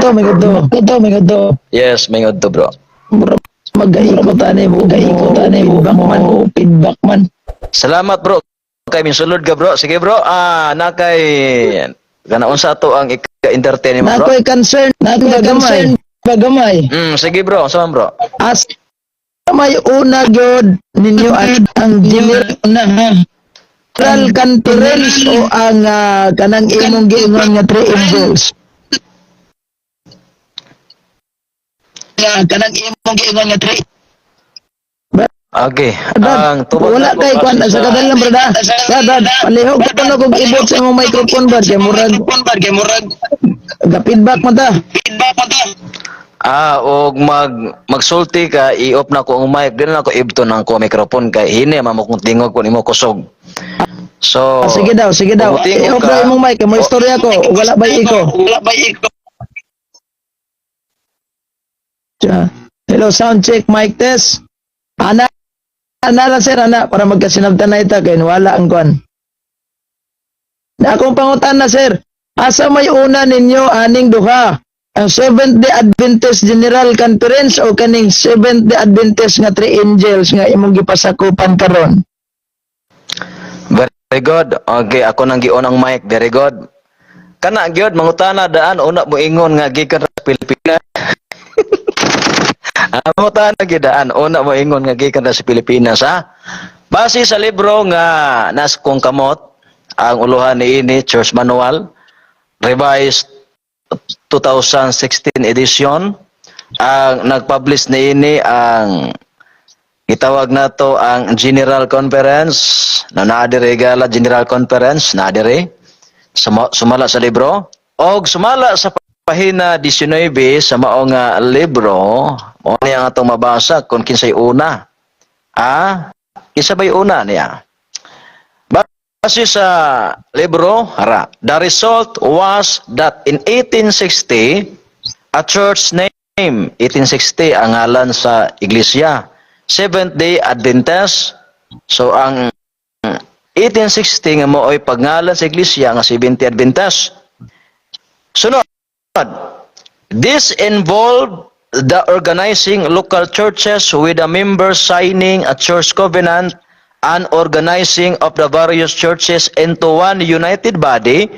Udto, may udto. Udto, may udto. Yes, may udto, bro. Mura magaikot ani mo, gaikot ani mo, feedback man, feedback man. Salamat, bro. Kay misulod ka, bro. Sige, bro. Ah, na kay kana unsa to ang ika-entertain mo, bro? Na ako'y concern, na ako'y concern bagamay. Sige, bro. Unsa man, bro? As may una gyud ninyo ang general na general conference o ang kanang imong giingon nga Three Angels? Nga kanang imong giingon nga Three Okay. Brad, Ang tubag wala nako kay kwan base sa kadal lang, brad, ah. Brad, brad, palihog ko na kog ibot sa imong microphone, brad, kay murag ga feedback man ta. Ah, og magsulti ka, i-off na ko ang mic. Dili na ko ibton ang ko microphone kay hini man mo kong tingog kun imo kusog. So, Ah, sige daw, sige daw. kung tingog I-off na ka- imong mic, kay mo istorya ko, wala ba iko? Wala ba iko? Siya. Hello, sound check, mic test. Ana, ana lang, sir, ana, para magkasinabtan na ita, kay wala ang kwan. Na akong pangutan na, sir, asa may una ninyo aning duha? Ang Seventh Day Adventist General Conference o kaning Seventh Day Adventist nga Three Angels nga imong gipasakupan karon? Very good. Okay, ako nang gion ang mic. Very good. Kana gyud mangutana daan una mo ingon nga gikan ra sa Pilipinas. Ah, mangutana gyud daan una mo ingon nga gikan ra sa Pilipinas, ha. Base sa libro nga nas kong kamot, ang uluhan niini Church Manual Revised 2016 edition. Ang nagpublish niini ang gitawag nato ang General Conference na naa diri gala General Conference naa diri sumala sa libro og sumala sa pahina 19 sa mao nga libro, mao ni ang atong mabasa kung kinsay una. Ah, kinsa bay una niya? Base sa libro hara, the result was that in 1860 a church name 1860 ang ngalan sa iglesia, Seventh Day Adventist. So ang 1860 nga mao'y pagngalan sa iglesia nga Seventh Day Adventist. Sunod, this involved the organizing local churches with the members signing a church covenant and organizing of the various churches into one united body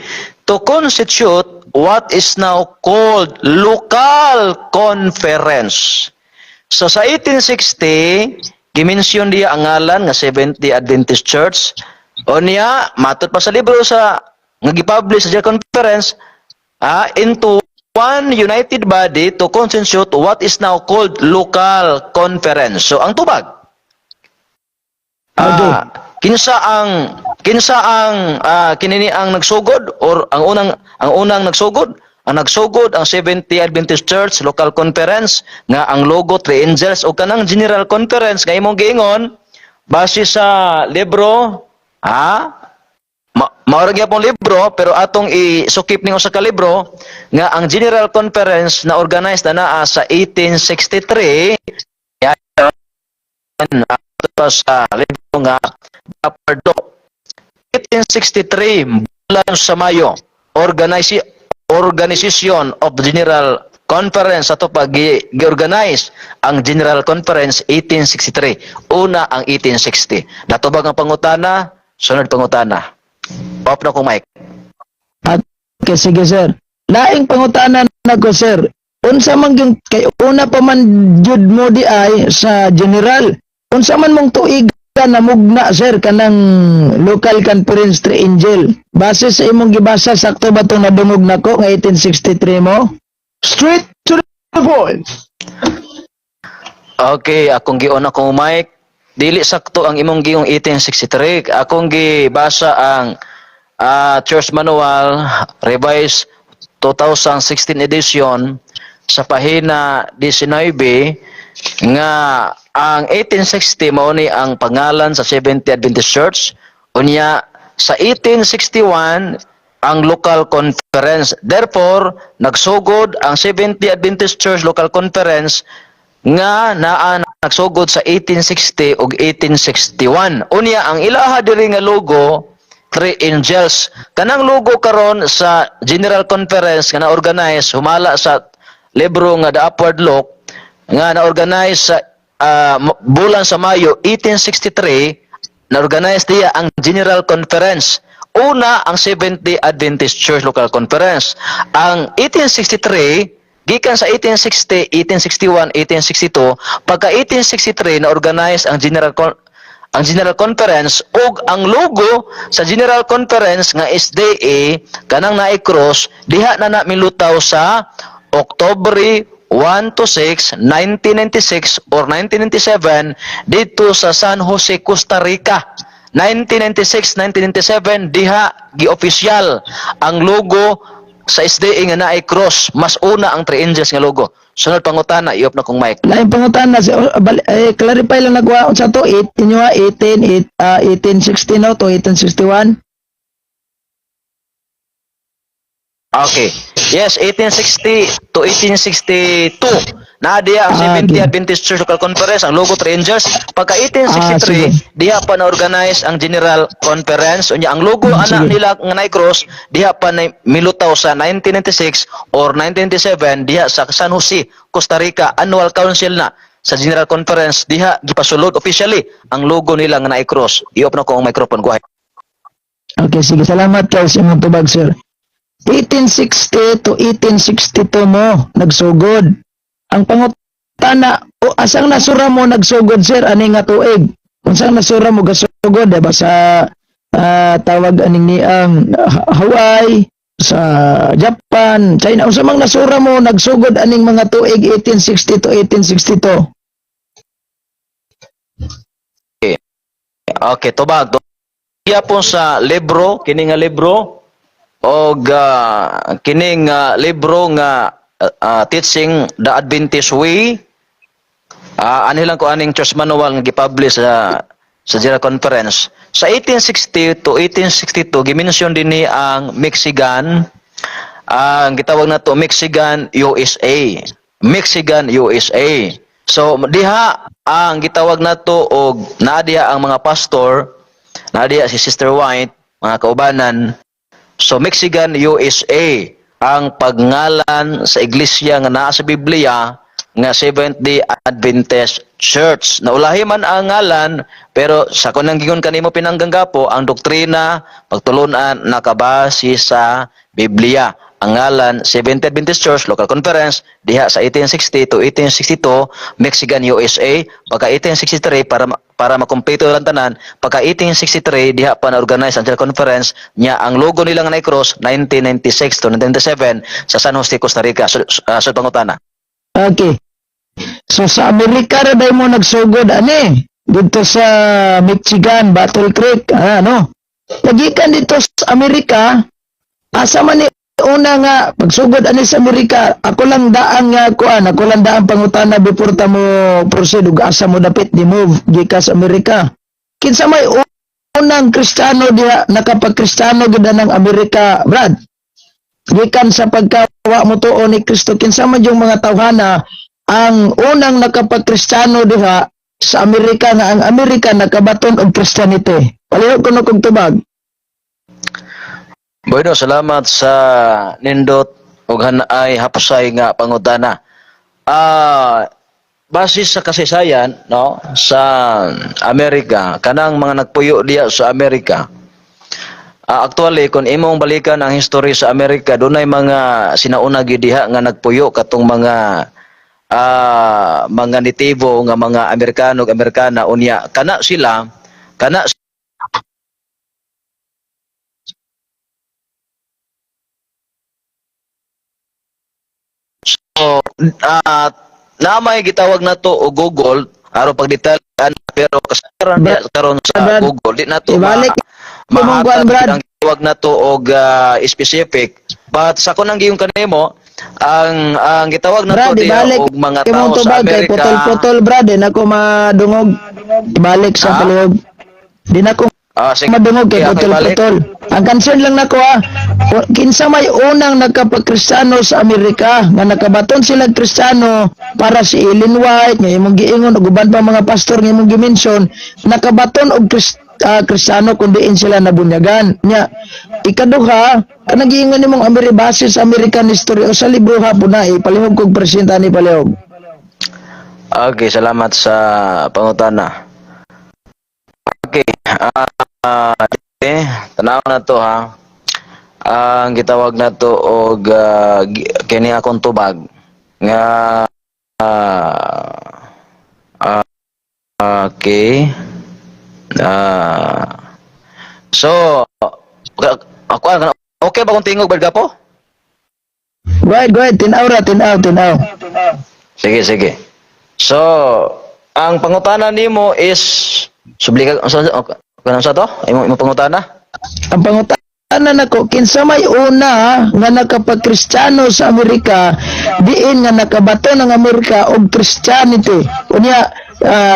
to constitute what is now called local conference. So sa 1860, gimensyon diya ang ngalan nga Seventh-day Adventist Church. O niya, matod pa sa libro sa nga gipublish sa General Conference, into one united body to constitute what is now called local conference. So ang tubag, kinsa ang kinini ang nagsugod or ang unang nagsugod? Ang nagsugod ang Seventh-day Adventist Church Local Conference nga ang logo Three Angels o kanang General Conference nga imong giingon base sa libro, ha, mao ra gyapon libro, pero atong isukip ning usa ka libro nga ang General Conference na organized na naa sa 1863 yan ato sa libro nga Pardo 1863, bulan sa Mayo, organization of General Conference ato pag gi-organize ang General Conference 1863, una ang 1860. Natubag ang pangutana. Sunod pangutana, off na kong mic. Okay, sige, sir. Laing pangutana nako, sir. Unsa man yung kay una pa man jud mo di ay sa general. Unsa man mong tuig na mugna, sir, kanang local conference Three Angel? Base sa imong gibasa, sakto ba tong nadungog nako nga 1863 mo? Straight to the point. Okay, akong gion akong mic. Dili sakto ang imong giong 1863. Akong gibasa ang Church Manual Revised 2016 edition sa pahina 19 nga ang 1860 mao ni ang pangalan sa Seventh-day Adventist Church. Unya sa 1861 ang local conference. Therefore, nagsugod ang Seventh-day Adventist Church Local Conference nga naa nagsugod sa 1860 ug 1861. Unya ang ilaha diri nga logo Three Angels. Kanang logo karon sa General Conference nga na-organize humala sa libro nga The Upward Look nga na-organize sa bulan sa Mayo 1863, na-organize diya ang General Conference. Una ang Seventh-day Adventist Church Local Conference. Ang 1863 gikan sa 1860, 1861, 1862, pagka 1863 na-organize ang General Conference ug ang logo sa General Conference nga SDA kanang naay cross diha na na milutaw sa Oktubre 1 to 6, 1996 or 1997 dito sa San Jose, Costa Rica. 1996, 1997 diha gi-official ang logo sa SDA nga naay cross. Mas una ang Three Angels nga logo. Sunod pangutana, i-off na kong mic. Lain pangutana si oh, eh, clarify lang nagwa unsa to 8 inyo ha, 18 8 1860, no, to 1861. Okay. Yes, 1860 to 1862. Naa diya ang 70 Adventist Church Local Conference, ang logo Three Angels. Pagka 1863, Sige. Diha pa na-organize ang General Conference. Unya ang logo ana Sige. nila nga naay cross, diha pa na milutaw sa 1996 or 1997 diha sa San Jose, Costa Rica, Annual Council na sa General Conference diha gipasulod officially ang logo nila nga naay cross. I-off na ko ang microphone. Go ahead. Okay, sige. Salamat kay sa imong tubag, sir. 1860 to 1862 mo nagsugod. Ang pangutana, o asang nasura mo nagsugod, sir, ani nga tuig? Unsang nasura mo gasugod, diba sa tawag aning ni ang Hawaii, sa Japan, China, unsa mang nasura mo nagsugod aning mga tuig 1860 to 1862? Okay, tubag. Iya po sa libro, kini nga libro og kining libro nga Teaching the Adventist Way. Ani lang ko aning church manual nga gipublish sa General Conference. Sa 1860 to 1862 gimension dinhi ang Mexican, ang gitawag nato Mexican USA. Mexican USA. So diha ang gitawag nato og naa diha ang mga pastor, naa diha si Sister White, mga kaubanan. So Mexican USA ang pagngalan sa iglesia nga naa sa Biblia nga Seventh-day Adventist Church. Naulahi man ang ngalan, pero sa kunang gingon kanimo pinangganggapo, ang doktrina pagtulunan nakabase sa Biblia. Ang ngalan Seventh-day Adventist Church Local Conference diha sa 1860 to 1862 Mexican USA. Pagka 1863, para makumpleto lang tanan, pagka 1863 diha pa na-organize ang General Conference nya ang logo nila nga cross 1996 to 1997 sa San Jose, Costa Rica. So pangutana. Okay. So sa Amerika ra day mo nagsugod ani dito sa Michigan, Battle Creek, ano. Nagikan dito sa Amerika, asa man ni una nga pagsugod ani sa Amerika? Ako lang daan nga kuan, ako lang daan pangutana before ta mo proceed ug asa mo dapit ni move gikan sa Amerika. Kinsa may unang Kristiyano diha nakapagkristiyano gid ng Amerika, Brad? Gikan sa pagkawa mo tuo ni Kristo, kinsa man yung mga tawhana ang unang nakapagkristiyano diha sa Amerika nga ang Amerika nakabaton og Christianity? Palihog kuno kog tubag. Bueno, salamat sa nindot ug hanay hapsay nga pangutana. Base sa kasaysayan, no, sa Amerika, kanang mga nagpuyo diya sa Amerika. Actually, kung imong balikan ang history sa Amerika, dunay mga sinauna gyud diha nga nagpuyo katong mga nitibo nga mga Amerikano ug Amerikana. Unya kana sila kana So, na may gitawag na to o Google aron pagdetalyan, pero kasaran diha karon sa Brad, Google di na to ibalik imong kuan, mahatag Brad. ang tawag na to og specific, but sa kunang giyon kanimo ang gitawag na to Brad, diha ibalik og mga tao imong sa tubag kay Amerika. putol-putol, Brad, di na ko madungog. Ibalik sa Ah? palihog. Di na ko Sige, madungog kay okay, balik. putol-putol. Ang concern lang nako ha, kinsa may unang nagkapagkristiyano sa Amerika nga nakabaton sila Kristiyano para si Ellen White nga imong giingon ug uban pa mga pastor nga imong gimension nakabaton og Kristiyano kun diin sila nabunyagan nya. Ikaduha, kanang giingon nimong base sa American history o sa libro ha po na ipalihog kog presenta ni palihog. Okay, salamat sa pangutana. Okay, tanaw na to ha. Ang gitawag na to og kini akong tubag nga okay. So ako okay ba kung tingog ba po? Go ahead, go ahead. Tinaw ra, tinaw, tinaw. Sige, sige. So, ang pangutana nimo is subli ka sa kanang sa to? Imo pangutana? Ang pangutana nako, kinsa may una nga nakapagkristiyano sa Amerika, diin nga nakabato ng Amerika og Christianity? Unya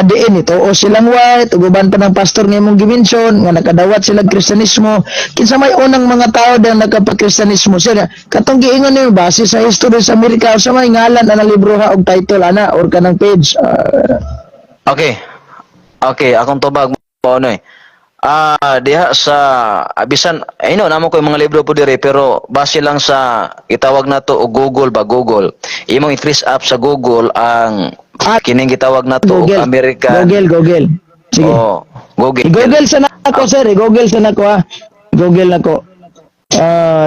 diin ito o silang white ug uban pa ng pastor nga imong gi-mention nga nakadawat sila Kristiyanismo. Kinsa may unang mga tao dang nakapagkristiyanismo, sir? Katong giingon nimo base sa history sa Amerika, sa may ngalan ana libro ha og title ana or kanang page? Okay. Okay, akong tubag mo ano eh. Diha sa bisan ino namo ko yung mga libro po dire, pero base lang sa gitawag nato og Google ba, Google. Imong i-trace up sa Google ang kining gitawag nato og Google. American. Google, Google, sige. Oh, Google. I-Google sa nako, sir. I-Google sa nako ha. Google nako.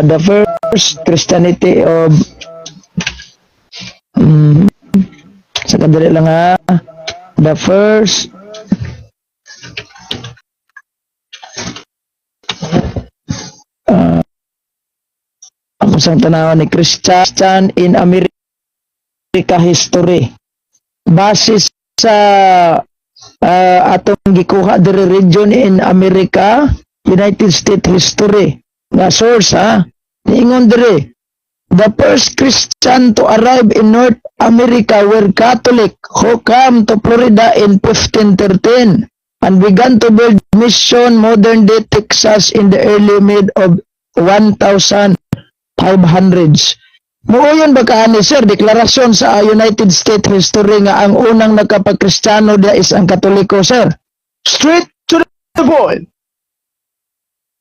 The first Christianity of sa kadali lang ha. The first ako sang tanawan ni Christian in America history. Base sa atong gikuha diri, region in America, United States history nga source ha, niingon diri, the first Christian to arrive in North America were Catholic who came to Florida in 1513 and began to build mission modern day Texas in the early mid of 1500s. Muuyon ba kaani, sir, deklarasyon sa United States history nga ang unang nakapagkristiyano dia is ang Katoliko, sir? Straight to the point.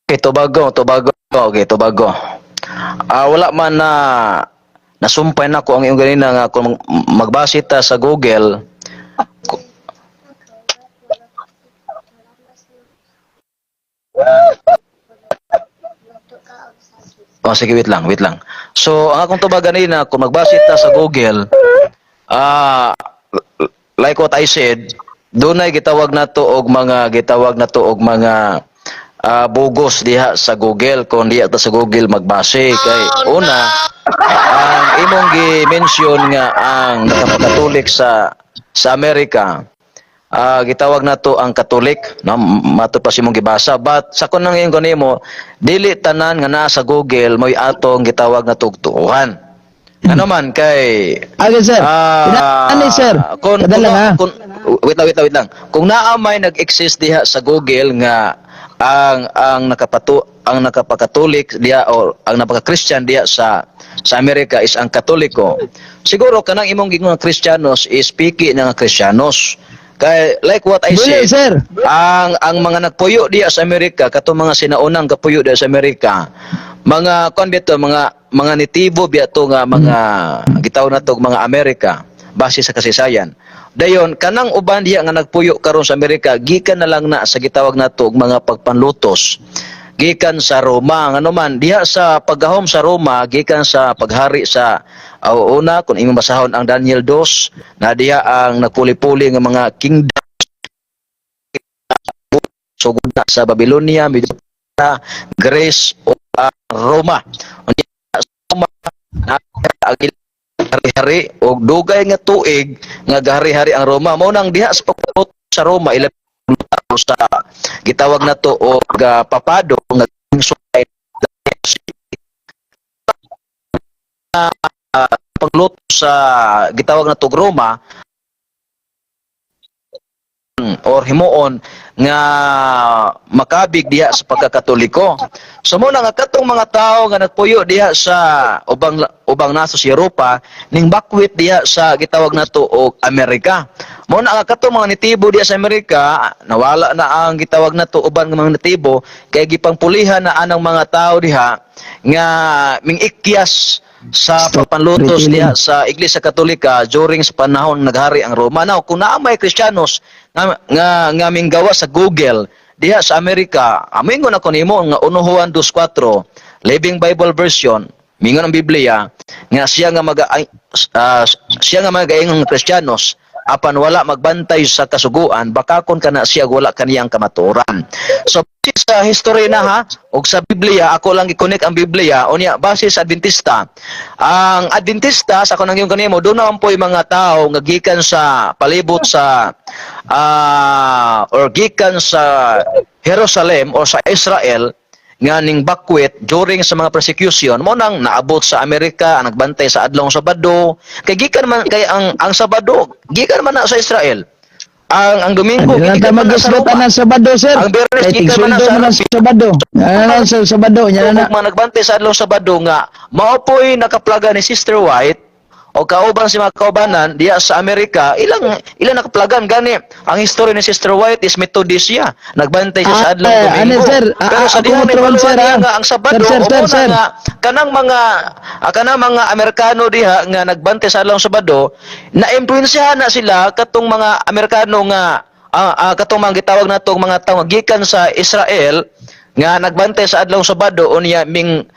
Okay, Tobago, Tobago. Okay, Tobago. Wala man na nasumpay na ko ang iyong ganina nga kung magbase ta sa Google. Oh, sige, wait lang, wait lang. So, ang akong tubag ganina, kung magbase ta sa Google, like what I said, dunay gitawag na to og mga bugos diha sa Google kung diha ta sa Google magbase, kay una, ang imong gi-mention nga ang nakapakatolik sa Amerika, gitawag na to ang Katolik no, mato pa si imong gibasa. But sa kun nang ingon kanimo, dili tanan nga naa sa Google mo'y atong gitawag na tugtuohan, ano man kay Okay, sir. Ani, sir. Kung, Kada lang, ha. Kung, wait lang, wait lang, wait lang. Kung naa may nag-exist diha sa Google nga ang nakapakatolik diha or ang napaka-Christian diha sa Amerika is ang Katoliko. Siguro kanang imong giingon nga Kristiyanos is piki na nga Kristiyanos. Kay like what I Dili, said, sir. ang mga nagpuyo diha sa Amerika, katong mga sinaunang kapuyo diha sa Amerika, mga kuan bito, mga nitibo biya to nga mga gitawag na to mga Amerika base sa kasaysayan. Dayon kanang uban diha nga nagpuyo karon sa Amerika, gikan na lang na sa gitawag nato og mga pagpanlutos gikan sa Roma. Ngano man diha sa paggahom sa Roma gikan sa paghari sa una, kung imong basahon ang Daniel 2 na diha ang nagpuli-puli nga mga kingdom, sugod na sa Babylonia, Medo, Greece o Roma. Unya sa Roma na ang ilang hari-hari og dugay nga tuig nga gahari-hari ang Roma. Mao nang diha sa pagput sa Roma ila sa gitawag na to og papado nga suway pagluto sa gitawag na to Roma. ang or himuon nga makabig diha sa pagkakatoliko. So mo na nga katong mga tawo nga nagpuyo diha sa ubang ubang naso sa Europa ning bakwit diha sa gitawag nato og Amerika. Mo na nga katong mga nitibo diha sa Amerika, nawala na ang gitawag nato uban nga mga nitibo kay gipangpulihan na anang mga tao diha nga mingikyas sa pagpanlutos diha sa Iglesia Katolika during sa panahon naghari ang Roma. Now, kung naa may Kristiyanos nga minggawa sa Google diha sa Amerika, amingon ako nimo nga 1 Juan 2:4, Living Bible Version, mingon ang Biblia nga siya nga magaingon nga Kristiyanos apan wala magbantay sa kasuguan, bakakon kana siya, wala kaniyang kamatuoran. So base sa history na ha og sa Biblia, ako lang i-connect ang Biblia. Unya base sa Adventista, ang Adventista sa kanang yung kanimo, doon naman po yung mga tao nga gikan sa palibot sa or gikan sa Jerusalem or sa Israel nga ning bakwit during sa mga persecution, mo nang naabot sa Amerika ang nagbantay sa Adlong Sabado, kay gikan man kay ang Sabado gikan man na sa Israel, ang Domingo Hindi na gikan ta man na sa magisgot Roma. Ang Sabado, sir. Ang Biyernes, Kay gikan man na tigsweldo sa man ang Sabado. Yan na sa Sabado, yan na. Kung mga nagbantay sa Adlong Sabado nga mao po'y nakaplaga ni Sister White o kauban si mga kaubanan diya sa Amerika, ilang ilang nakaplagan. Gani ang history ni Sister White is Methodist siya, nagbantay siya sa Adlong Ah, Domingo. ano, sir? Pero sa ako diha mo ni truwan, sir, niya nga ang Sabado Sir, sir, o sir, mo na sir. nga kanang mga Amerikano diha nga nagbantay sa Adlong Sabado, na-impluwensyahan na sila katong mga Amerikano nga katong mga gitawag natong mga tawo nga gikan sa Israel nga nagbantay sa Adlaw Sabado, unya ming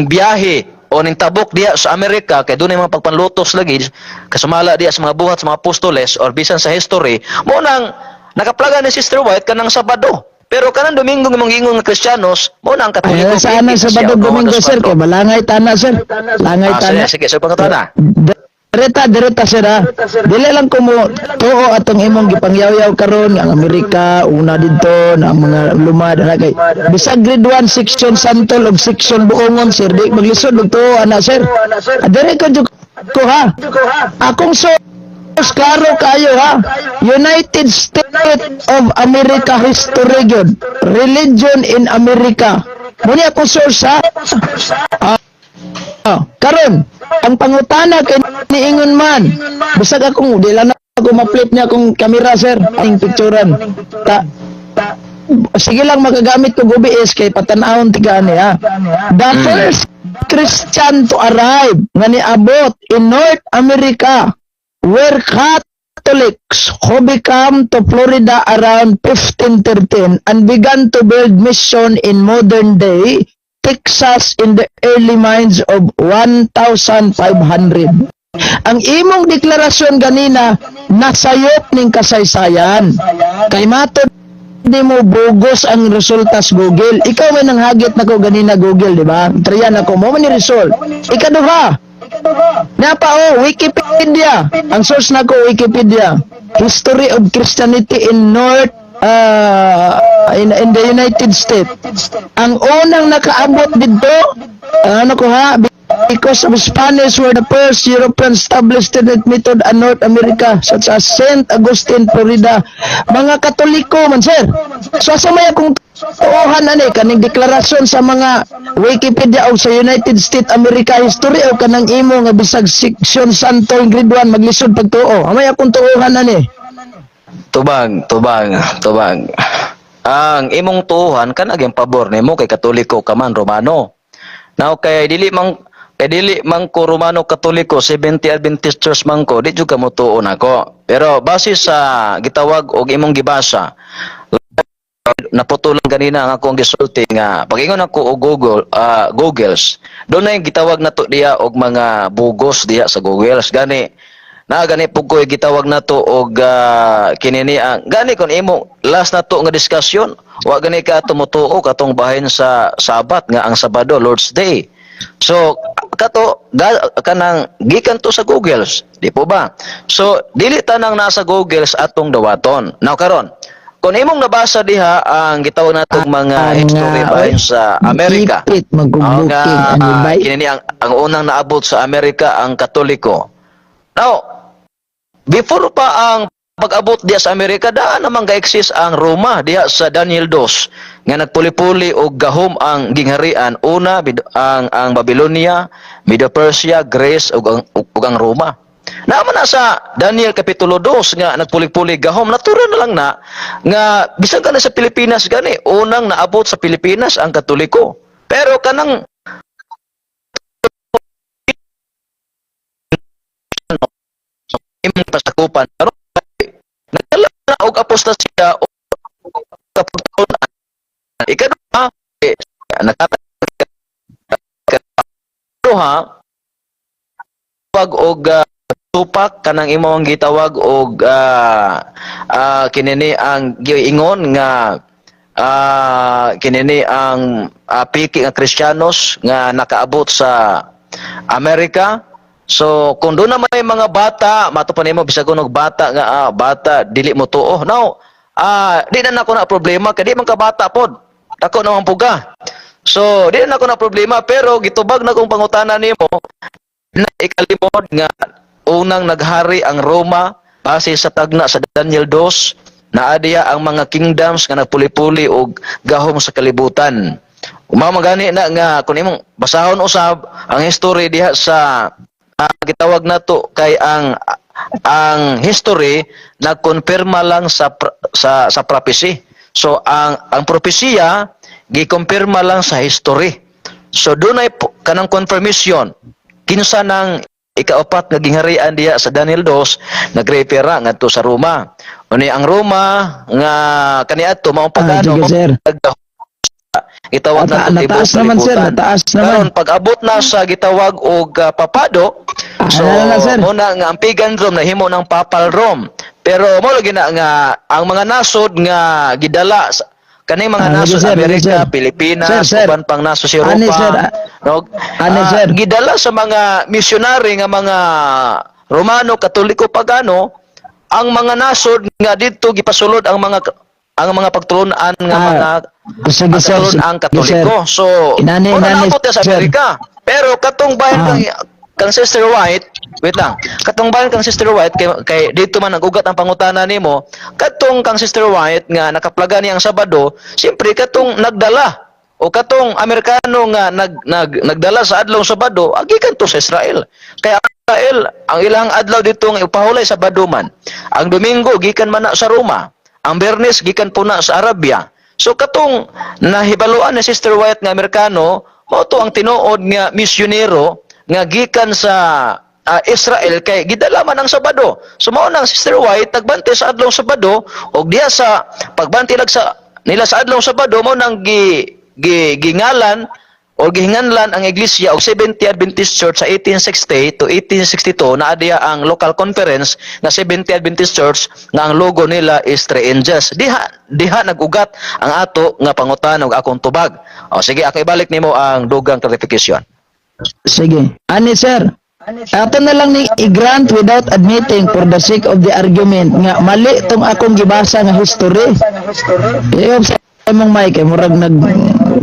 biyahe o ning tabok diha sa Amerika kay dunay mga pagpanlutos lagi kasumala diha sa mga buhat sa mga apostoles or bisan sa history. Mo nang nakaplaga ni Sister White kanang Sabado, pero kanang Domingo nga mangingon nga Kristiyanos, mo nang Katoliko. Ay, saan ang siya, Sabado o Domingo, sir? Kay balangay tana, sir. Langay tana. Sige, sige, so pangutana. Direta, direta, sir, ha. Dili lang ko mo tuo atong imong gipangyaw-yaw karon ang Amerika una didto na ang mga lumad ana, kay bisag grade 1 section santol og section buongon, sir, di maglisod og tuo ana, sir. Dire ko jud ko ha. Akong source klaro kayo ha. United States of America history gyud. Religion in America. Muni akong source ha. Ah, karon, ang pangutana kay niingon man, bisag akong di lang na ako ma-flip niya akong kamera, sir, ang picturean. Ta sige lang, makagamit ko OBS kay patanawon tiga ani ha. The first Christian to arrive nga niabot in North America were Catholics who became to Florida around 1513 and began to build mission in modern day Texas in the early minds of 1500. Ang imong deklarasyon ganina nasayop ning kasaysayan. Kay matod di mo bugos ang resulta sa Google. Ikaw may nanghagit nako ganina Google, di ba? Tryan ako mo man ni result. Ikaduha, napa oh, Wikipedia. Ang source nako Wikipedia. History of Christianity in North in the United States. Ang unang nakaabot dito, ano ko ha, because of Spanish were the first European established that method in North America, such as St. Augustine, Florida. Mga Katoliko man, sir. So asa may akong tuohan ani, kaning deklarasyon sa mga Wikipedia o sa United States America history o kanang imo nga bisag section santol grade 1 maglisod pagtuo? Amay akong tuohan ani? Tubag, tubag, tubag. Ang imong tuhan kanang pabor nimo kay Katoliko ka man, Romano. Now kay dili man ko Romano Katoliko, 70 Adventist Church man ko, di jud ka motuo nako. Pero base sa gitawag og imong gibasa, naputulan ganina ang akong gisulti nga pagingon ako og Google, Googles, doon na yung gitawag nato diya og mga bugos diya sa Googles. Gani na gani pug ko'y gitawag nato og kinini ang gani kon imo last nato nga discussion, wa gani ka tumutuo katong bahin sa Sabat nga ang Sabado Lord's Day. So kato kanang gikan to sa Googles, di po ba? So dili tanang nasa Googles atong dawaton. Now karon, kung imong nabasa diha ang gitawag natong mga Ang, history bahin sa Amerika, Ipit magbubuking ang, ani bay. Kinini ang unang naabot sa Amerika ang Katoliko. Now, before pa ang Pag-abot diya sa Amerika, daan naman ga-exist ang Roma diha sa Daniel 2 nga nagpuli-puli og gahom ang gingharian una ang Babylonia, Medo-Persia, Greece ug ang Roma. Naman na sa Daniel kapitulo 2 nga nagpuli-puli gahom, natural na lang na nga bisan ka na sa Pilipinas gani, unang naabot sa Pilipinas ang Katoliko. Pero kanang imong pasakupan karon nagdala na og apostasya o kapagtuon. Ikaduha, eh, nakataduha pag og tupak kanang imong gitawag og kinini ang giingon nga kinini ang piki nga Kristiyanos nga nakaabot sa Amerika. So kung doon na may mga bata, mato pa nimo bisag kuno bata nga bata dili mo tuo. Now, di na nako na problema kay di man ka bata pod. Dako naman puga. So, di na nako na problema, pero gitubag na kong pangutana nimo na ikalimod nga unang naghari ang Roma base sa tagna sa Daniel 2, naa diya ang mga kingdoms nga nagpuli-puli og gahom sa kalibutan. Mao gani na nga kung imong basahon usab ang history diha sa gitawag nato kay ang history nagkonfirma lang sa prophecy. So ang propesiya gikumpirma lang sa history. So dunay kanang confirmation kinsa nang ikaapat nga gingharian diha sa Daniel 2, nagrepera ngadto sa Roma. Uni ang Roma nga kaniadto maong pagano Sige, sir. Gitawag na Nataas naman, sir, nataas naman. Karon pag-abot na sa gitawag og papado, so Ano na, sir? muna nga ang pagan Rome nahimo ng papal Rome. Pero mo lagi na nga ang mga nasod nga gidala sa kaning mga Lagi, nasod sir, lagi, Amerika, sir. Pilipinas, Sir, sir. uban pang nasod sa Europa, Ani, sir, no, ani, sir. Gidala sa mga misyonary nga mga Romano, Katoliko, Pagano ang mga nasod nga didto gipasulod ang mga pagtulunan nga mga Sige, sir. ang ang Sige, sir. Katoliko. So, Inani, una inani, naabot sa sir. Amerika. Pero katong bayan kang Sister White, wait lang. Katong bayan kang Sister White kay dito man nag-ugat ang pangutana nimo, katong kang Sister White nga nakaplaga niya ang Sabado, siyempre katong nagdala o katong Amerikano nga nag, nag nagdala sa adlaw Sabado, agikan to sa Israel. Kaya ang Israel, ang ilang adlaw dito nga ipahulay Sabado man. Ang Domingo gikan man na sa Roma. Ang Bernes gikan po na sa Arabia. So katong nahibaluan ni Sister White nga Amerikano, mao to ang tinuod nga misyonero nga gikan sa Israel kay gidala man ang Sabado. So mao nang Sister White nagbantay sa adlaw Sabado og diha sa pagbantay lag sa nila sa adlaw Sabado, mao nang gi, gi gingalan o gihinganlan ang iglesia og Seventh-day Adventist Church sa 1860 to 1862. Naa diha ang local conference nga Seventh-day Adventist Church nga ang logo nila is three angels. Diha diha nag-ugat ang ato nga pangutana ug akong tubag. O sige, ako ibalik nimo ang dugang clarification. Sige. Ani, sir, ato na lang ni i-grant without admitting for the sake of the argument nga mali tong akong gibasa nga history. Iyo sa imong mic eh, murag nag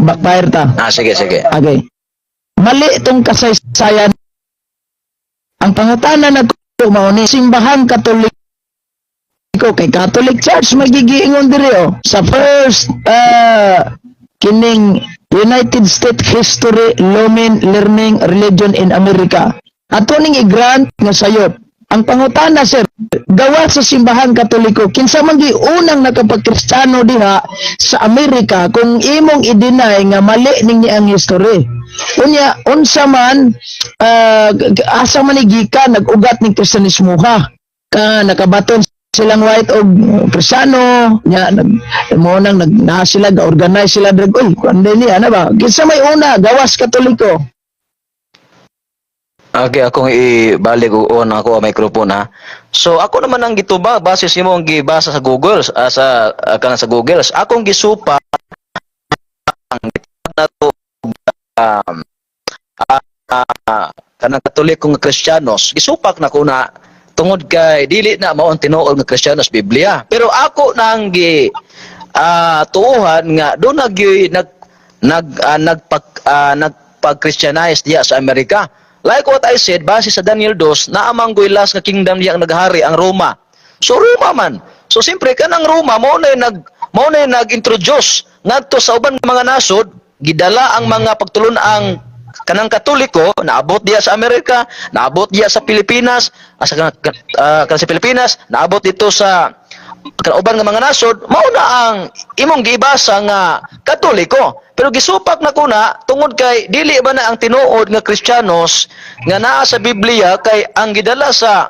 backfire ta. Ah, sige, sige. Okay. Mali itong kasaysayan. Ang pangutana na ko mao ni Simbahan Katoliko kay Catholic Church magigiingon diri oh sa first kining United States History Lumen Learning Religion in America. Ato ning i-grant nga sayop. Ang pangutana, sir, gawa sa Simbahan Katoliko, kinsa man gi unang nakapagkristiyano diha sa Amerika kung imong i-deny nga mali ning ang history? Unya, unsa man asa man ni gikan nag-ugat ning Kristiyanismo ha? Ka nakabaton silang white og Kristiyano nya nag mo nang nag na sila ga-organize sila drag, oy, kuan din niya na ba, kinsa may una gawas Katoliko? Okay, akong ibalik og on ako ang microphone ha. So ako naman ang gitubag base sa imong gibasa sa Google, sa kanang sa Google. Akong gisupa ang nato kanang Katoliko nga Kristiyanos, gisupak na ko na tungod kay dili na mao ang tinuod nga Kristiyanos Biblia. Pero ako nang gi tuohan nga doon nag nag nag nagpag nagpag-Christianize diya sa Amerika. Like what I said, base sa Daniel 2, naamang last nga kingdom diya ang naghari ang Roma. So Roma man. So siyempre kanang Roma mao na nag-introduce ngadto sa uban mga nasod, gidala ang mga pagtulun-ang kanang Katoliko, naabot diya sa Amerika, naabot diya sa Pilipinas, asa kana sa Pilipinas, naabot dito sa kauban nga mga nasod, mao na ang imong giibasa nga Katoliko. Pero gisupak na ko na tungod kay dili ba na ang tinuod nga Kristiyanos nga naa sa Biblia, kay ang gidala sa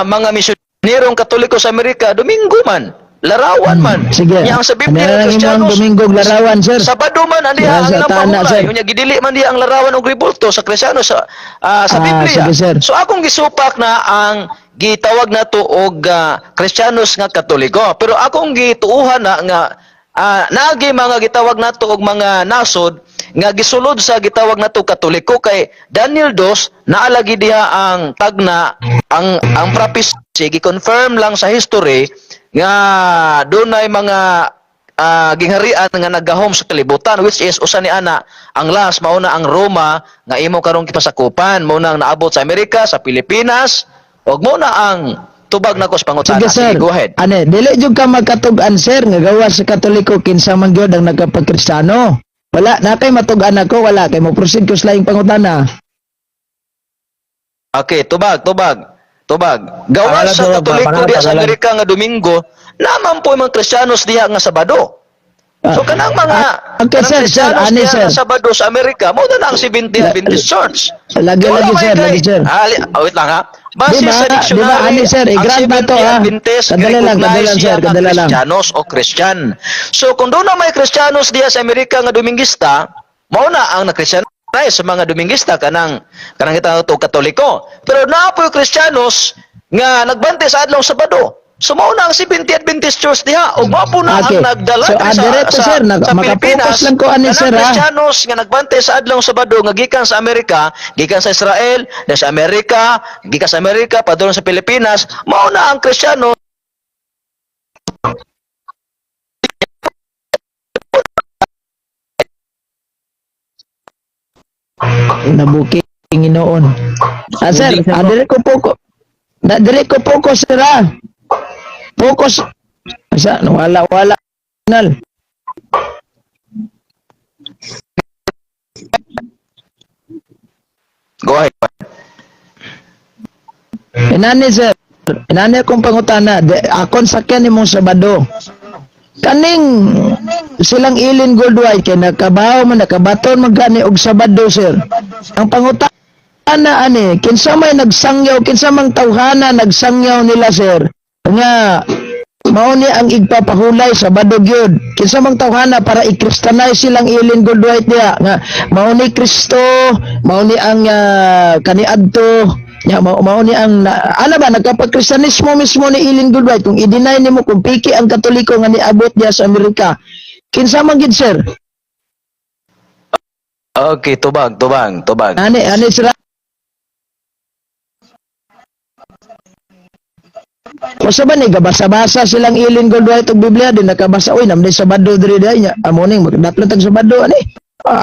mga misyonerong Katoliko sa Amerika, Domingo man, larawan man. Sige. Nya ang sa Biblia Ano nga lang imong Kristiyanos, Domingo og larawan, sir? Sabado man ang diha Yan ang sa ilang tana, pahulay. sir. Unya gidili man diha ang larawan og rebulto sa Kristiyano sa Biblia. Sige, sir. So akong gisupak na ang gitawag nato og Kristiyanos nga Katoliko. Pero akong gituuhan na nga naagi mga gitawag nato og mga nasod nga gisulod sa gitawag nato Katoliko, kay Daniel 2 naalagi diha ang tagna, ang prophecy, gi-confirm lang sa history nga dunay mga gingharian nga naggahom sa kalibutan, which is usa ni ana ang last, mao na ang Roma nga imo karong gipasakupan, mao na ang naabot sa Amerika, sa Pilipinas, ug mao na ang tubag nako sa pangutana. Sige, sir. Sige, go ahead. Ane, dili jud ka magkatug-an, sir, nga gawas sa Katoliko kinsa man gyud ang nagkapagkristiyano. Wala na kay matug-an ako, wala kay mo proceed ko sa laing pangutana. Okay, tubag, tubag. Tubag. Gawas Pangalan, sa tubag, Katoliko pangalan, diha sa pangalan. Amerika nga Domingo, naman po yung mga Kristiyanos diha nga Sabado. So kanang mga Okay, kanang sir, sir, Kristiyanos ani, diha sir. nga Sabado sa Amerika, mao na na ang Seventh Adventist Church. Lagi, Wala lagi, may sir, lagi, sir. Ah, oh, wait lang ha. Base Diba? sa dictionary, Diba, ani, sir, ang i-grant na to, Seventh ha? Adventist, Sandali lang, recognize sandali lang, siya sir, nga sandali lang. Kristiyanos o Christian. So kung doon na may Kristiyanos diha sa Amerika nga Domingista, mao na ang na-Christianize sa mga Domingista kanang kanang kita to Katoliko. Pero naa po'y Kristiyanos nga nagbantay sa adlaw Sabado. So mao na ang Seventh Adventist Church diha ug mao po na ang nagdala So, diri diretso, sir, sa makapokus Pilipinas. lang ko ani, Kanang sir, ha? Kristiyanos nga nagbantay sa adlaw Sabado nga gikan sa Amerika, gikan sa Israel, dahil sa Amerika, gikan sa Amerika padulong sa Pilipinas, mao na ang Kristiyano. Nabuking Inoon. Sir, dili ko focus. Na dili ko focus, sir, ha. Focus. Asa, wala wala. Nal. Go ahead. Inani, sir. Inani akong pangutana. Akon sakyan nimong Sabado. Kaning silang Ellen Goldwhite kay nakabaw man, nakabaton man gani og Sabado, sir. Ang pangutana ani, kinsa may nagsangyaw, kinsa mang tawhana nagsangyaw nila, sir, nga mao ni ang igpapahulay Sabado gyud? Kinsa mang tawhana para i-Christianize silang Ellen Goldwhite diha nga mao ni Kristo, mao ni ang kaniadto nya, mao ni ang ana ba nagkapag-Kristiyanismo mismo ni Ellen Goodwhite kung i-deny nimo, kung piki ang Katoliko nga niabot diha sa Amerika? Kinsa man gid, sir? Okay, tubag, tubag, tubag. Ani ani sila. Usa ba ni gabasa-basa silang Ellen Goldwhite og Biblia din, nakabasa, "Uy, namday Sabado diri diay nya, amo ning magdaplan tag Sabado ani."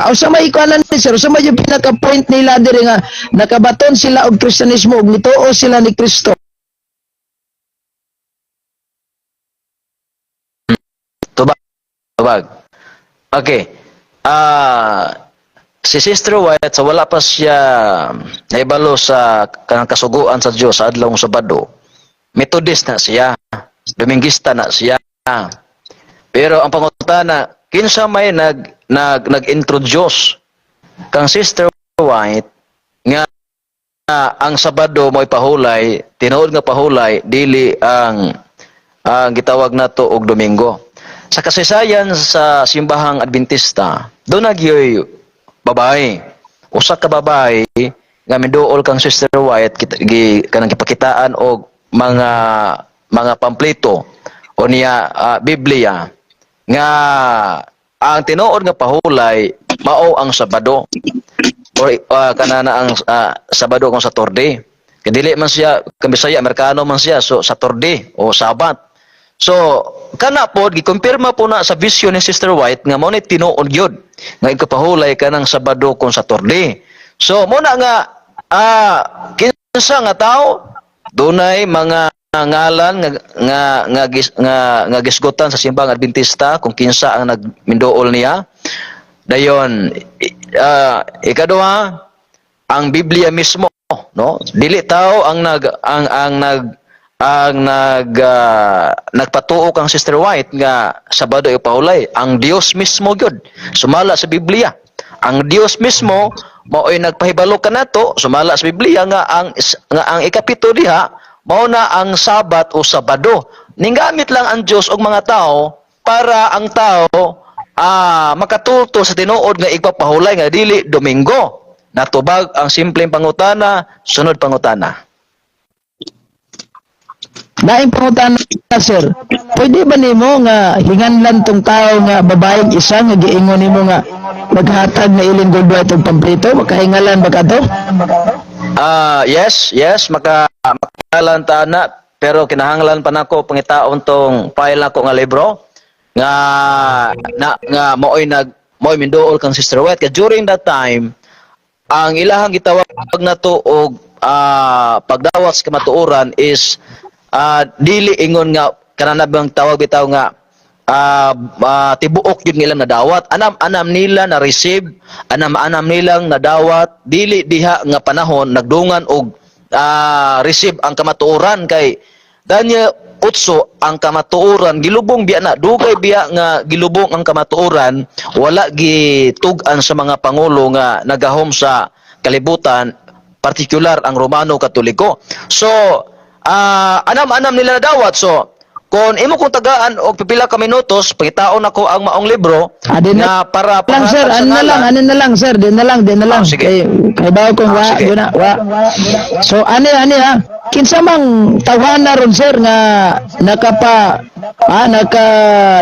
Usa may ikuanan ni sir, usa may yung pinaka point nila diri nga nakabaton sila og Kristiyanismo og nituo sila ni Kristo? Tubag. Tubag. Okay. Si Sister White, sa wala pa siya naibalo sa kanang kasuguan sa Dios sa adlawng Sabado, Methodist na siya. Domingista na siya. Pero ang pangutana, kinsa may nag nag nag-introduce kang Sister White nga ang Sabado mo'y pahulay, tinuod nga pahulay, dili ang gitawag nato og Domingo? Sa kasaysayan sa simbahang Adventista, doon nagyoy babae. Usa ka babae nga miduol kang Sister White, kanang gipakitaan og mga pampleto o niya Biblia nga ang tinuod nga pahulay mao ang Sabado or kanana ang Sabado kung Saturday. Kay dili man siya kambisaya, Amerikano man siya, so Saturday o Sabat. So kana pod gikumpirma po na sa vision ni Sister White nga mao ni tinuod gyud nga ikapahulay kanang Sabado kung Saturday. So mo na nga kinsa nga tao dunay mga ngalan nga gisgutan sa Simbang Adventista kung kinsa ang nagminduol niya. Dayon, ikaduha, ang Biblia mismo, no? Dili tao ang nagpatuo kang Sister White nga Sabado ipahulay. Ang Dios mismo gyud, sumala sa Biblia. Ang Dios mismo mao'y nagpahibalo kanato sumala sa Biblia nga ang ikapito diha mao na ang Sabat o Sabado. Ninggamit lang ang Dios og mga tao para ang tao makatulto sa tinuod nga igpapahulay nga dili Domingo. Natubag ang simpleng pangutana, sunod pangutana. Laing pangutana, sir. Pwede ba nimo nga hinganlan tong tao nga babaeng isa nga giingon nimo nga maghatag na Ellen G. White og pampleto? Makahingalan ba kato? Ah, yes, makalan ta na, pero kinahanglan pa nako pangitaon tong file nako nga libro nga na nga maoy minduol kang Sister White kay during that time ang ilahang gitawag nato og pagdawat sa kamatuoran is dili ingon nga kananabang tawag bitaw nga tibuok yun nilang nadawat. Anam-anam nila na receive, anam-anam nilang nadawat, dili diha nga panahon nagdungan og receive ang kamatuoran kay Daniel 8, ang kamatuoran gilubong biya na, dugay biya nga gilubong ang kamatuoran, wala gitug-an sa mga pangulo nga nagahom sa kalibutan, partikular ang Romano Katoliko. So anam-anam nila nadawat. So kung imo kong tagaan og pipila ka minutos, pangitaon nako ang maong libro Ah, di na nga para lang, sir, panghatag sa ano na lang, ngalan. ano na lang, sir, di na lang, di na lang. Ah, sige. Kay bawo kong Ah, wa, sige. yun na, wa. So ani ani ha, kinsa mang tawhana ron, sir, nga nakapa ah, naka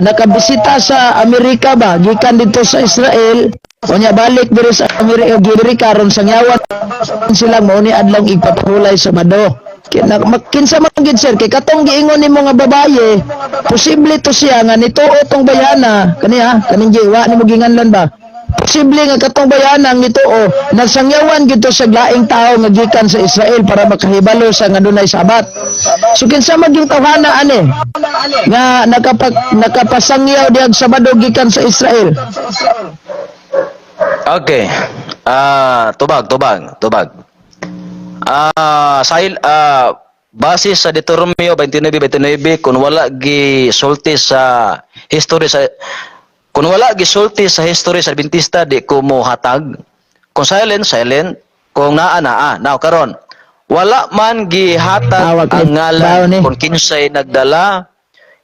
nakabisita sa Amerika ba gikan dito sa Israel, unya balik diri sa Amerika, diri karon sangyawan sila mao ni adlong igpapahulay sa Sabado? Kinsa man gid, sir, kay katong giingon nimo nga babaye, posible to siya nga nituo tong bayana kaniya kaning giwa nimo ginganlan ba? Posible nga katong bayana ang nituo nagsangyawan gito sa laing tao nga gikan sa Israel para makahibalo sa nga dunay Sabat. So kinsa man yung tawhana ani nga nakapasangyaw dihang Sabado gikan sa Israel? Okay. Tubag, tubag, tubag. Base sa Deuteronomio 29:29, kung wala gisulti sa history sa Adventista, di ko mo hatag. Kung silent, silent. Kung naa, naa. Now karon, wala man gihatag Tawag kay ang ngalan bao ni. kung kinsay nagdala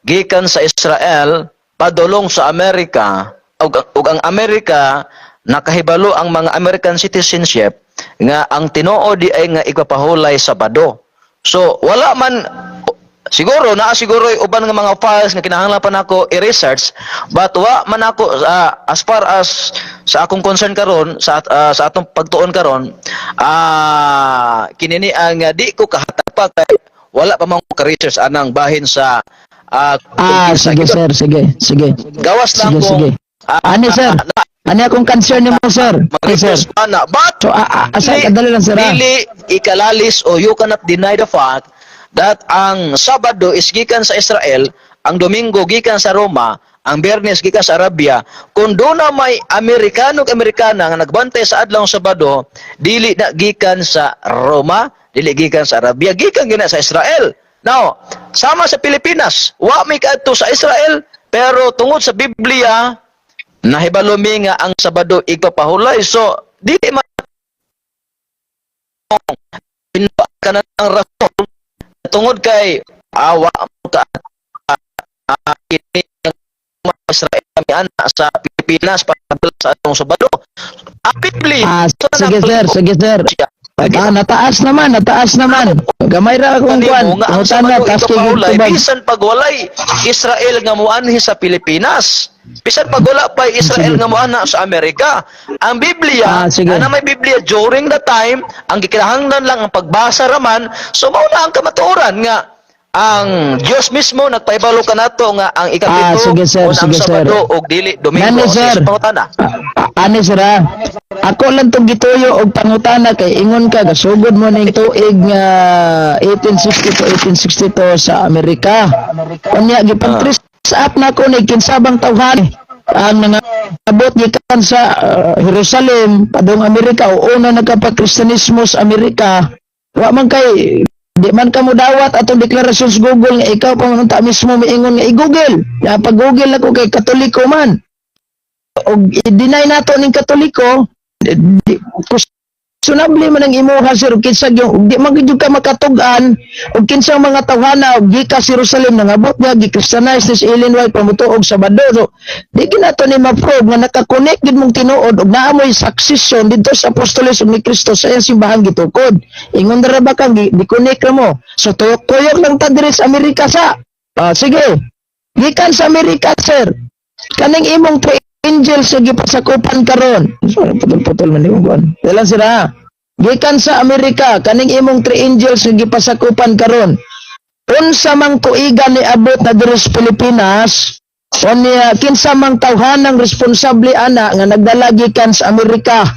gikan sa Israel padulong sa Amerika ug ang Amerika nakahibalo ang mga American citizenship nga ang tinuod di ay nga igpapahulay Sabado. So wala man siguro, naa siguro uban nga mga files nga kinahanglan pa nako i-research, but wa man ako as far as sa akong concern karon sa atong pagtuon karon, kinini ang di ko kahatag pa kay wala pa man ko ka-research anang bahin sa Ah, sige, sir, sige, sige. Gawas lang Sige, kung sige. Ani, sir? Ani akong concern nimo, sir? Ani, sir? mag-request pa na, but So asa kadali lang, sir, ah. Dili ikalalis o you cannot deny the fact that ang Sabado is gikan sa Israel, ang Domingo gikan sa Roma, ang Biyernes gikan sa Arabia. Kung doon na may Amerikano ug Amerikana nga nagbantay sa adlaw Sabado, dili na gikan sa Roma, dili gikan sa Arabia, gikan gina sa Israel. Now, sama sa Pilipinas, wa may kaadto sa Israel, pero tungod sa Biblia, nahibalo mi nga ang Sabado igpapahulay. So, dili man ka na ang rason tungod kay awa mo ka kini ang mga Israel kami ana sa Pilipinas para sa atong Sabado. Ang Biblia Ah, sige, sir, sige, sir. Ah, nataas naman, nataas naman. Gamay ra akong kuan. Kanimo nga ang Pangutana, Sabado taas kay ipapahulay tubag. bisan pag walay Israel nga muanhi sa Pilipinas. Bisan pag wala pa Israel Sige. nga muana sa Amerika. Ang Biblia, Ah, sige. ana may Biblia during the time, ang gikinahanglan lang ang pagbasa raman, so mao na ang kamatuoran nga ang Dios mismo nagpahibalo kanato nga ang Ah, ikapito sige, sir, o ang sige, sir. Sabado og dili Domingo. Nani, Sige, sir. sa pangutana. Ah, ani, sir, ah. Ako lang tong gituyo og pangutana kay ingon ka gasugod mo ning tuig nga 1860 to 1862 sa Amerika. Unya gipang-trace up na ko ni kinsabang tawhan ang nangabot gikan sa Jerusalem padung Amerika o una nagkapakristanismo sa Amerika. Wa man kay di man ka mo dawat atong deklarasyon sa Google nga ikaw pa man unta mismo miingon nga i-Google. Ya pag Google ako kay Katoliko man. Og i-deny nato ning Katoliko, di, questionable man ang imuha, sir, og kinsa gyud di man gyud ka makatug-an og kinsang mga tawhana og gikan sa Jerusalem nangabot niya, gi-Christianize ni si Ellen White pamutuog Sabado. So di gyud nato ni ma-prove nga naka-connect gyud mong tinuod og naa moy succession didto sa apostoles ug ni Kristo sa iyang simbahan gitukod. Ingon ra ba kang di connect ra mo? So tuyok-tuyok lang ta diri sa Amerika sa. Ah, sige, gikan sa Amerika, sir, kaning imong three angels sa gipasakupan karon. Sorry, putol-putol man yung kuan. Dalan sila, ha? Gikan sa Amerika, kaning imong three angels nga gipasakupan karon, unsa mang tuigan ni abot na diri sa Pilipinas? Unya kinsa mang tawhanang responsable ana nga nagdala gikan sa Amerika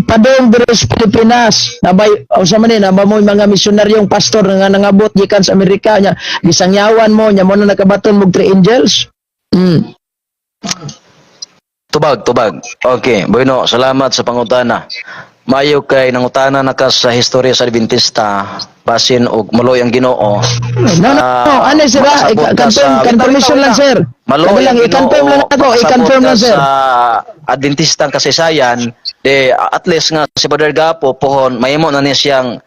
padung diri sa Pilipinas? Nabay unsa man ni naba mo mga misyonaryong pastor nga nangabot gikan sa Amerika nya gisangyawan mo nya mo na nakabaton mo three angels? Tubag, tubag. Okay, bueno, salamat sa pangutana. Mayo kay nangutana na ka sa historya sa Adventista, basin og maluoy ang Ginoo. No. Ah, Ano sir, ah, makasabot ka i-confirm, confirmation lang, sir. Maluoy Kadali lang, ang i-confirm Ginoo, lang ako, makasabot i-confirm ka lang, sir. sa Adventistang kasaysayan, de at least nga si Brother Gapo pohon mahimo na ni siyang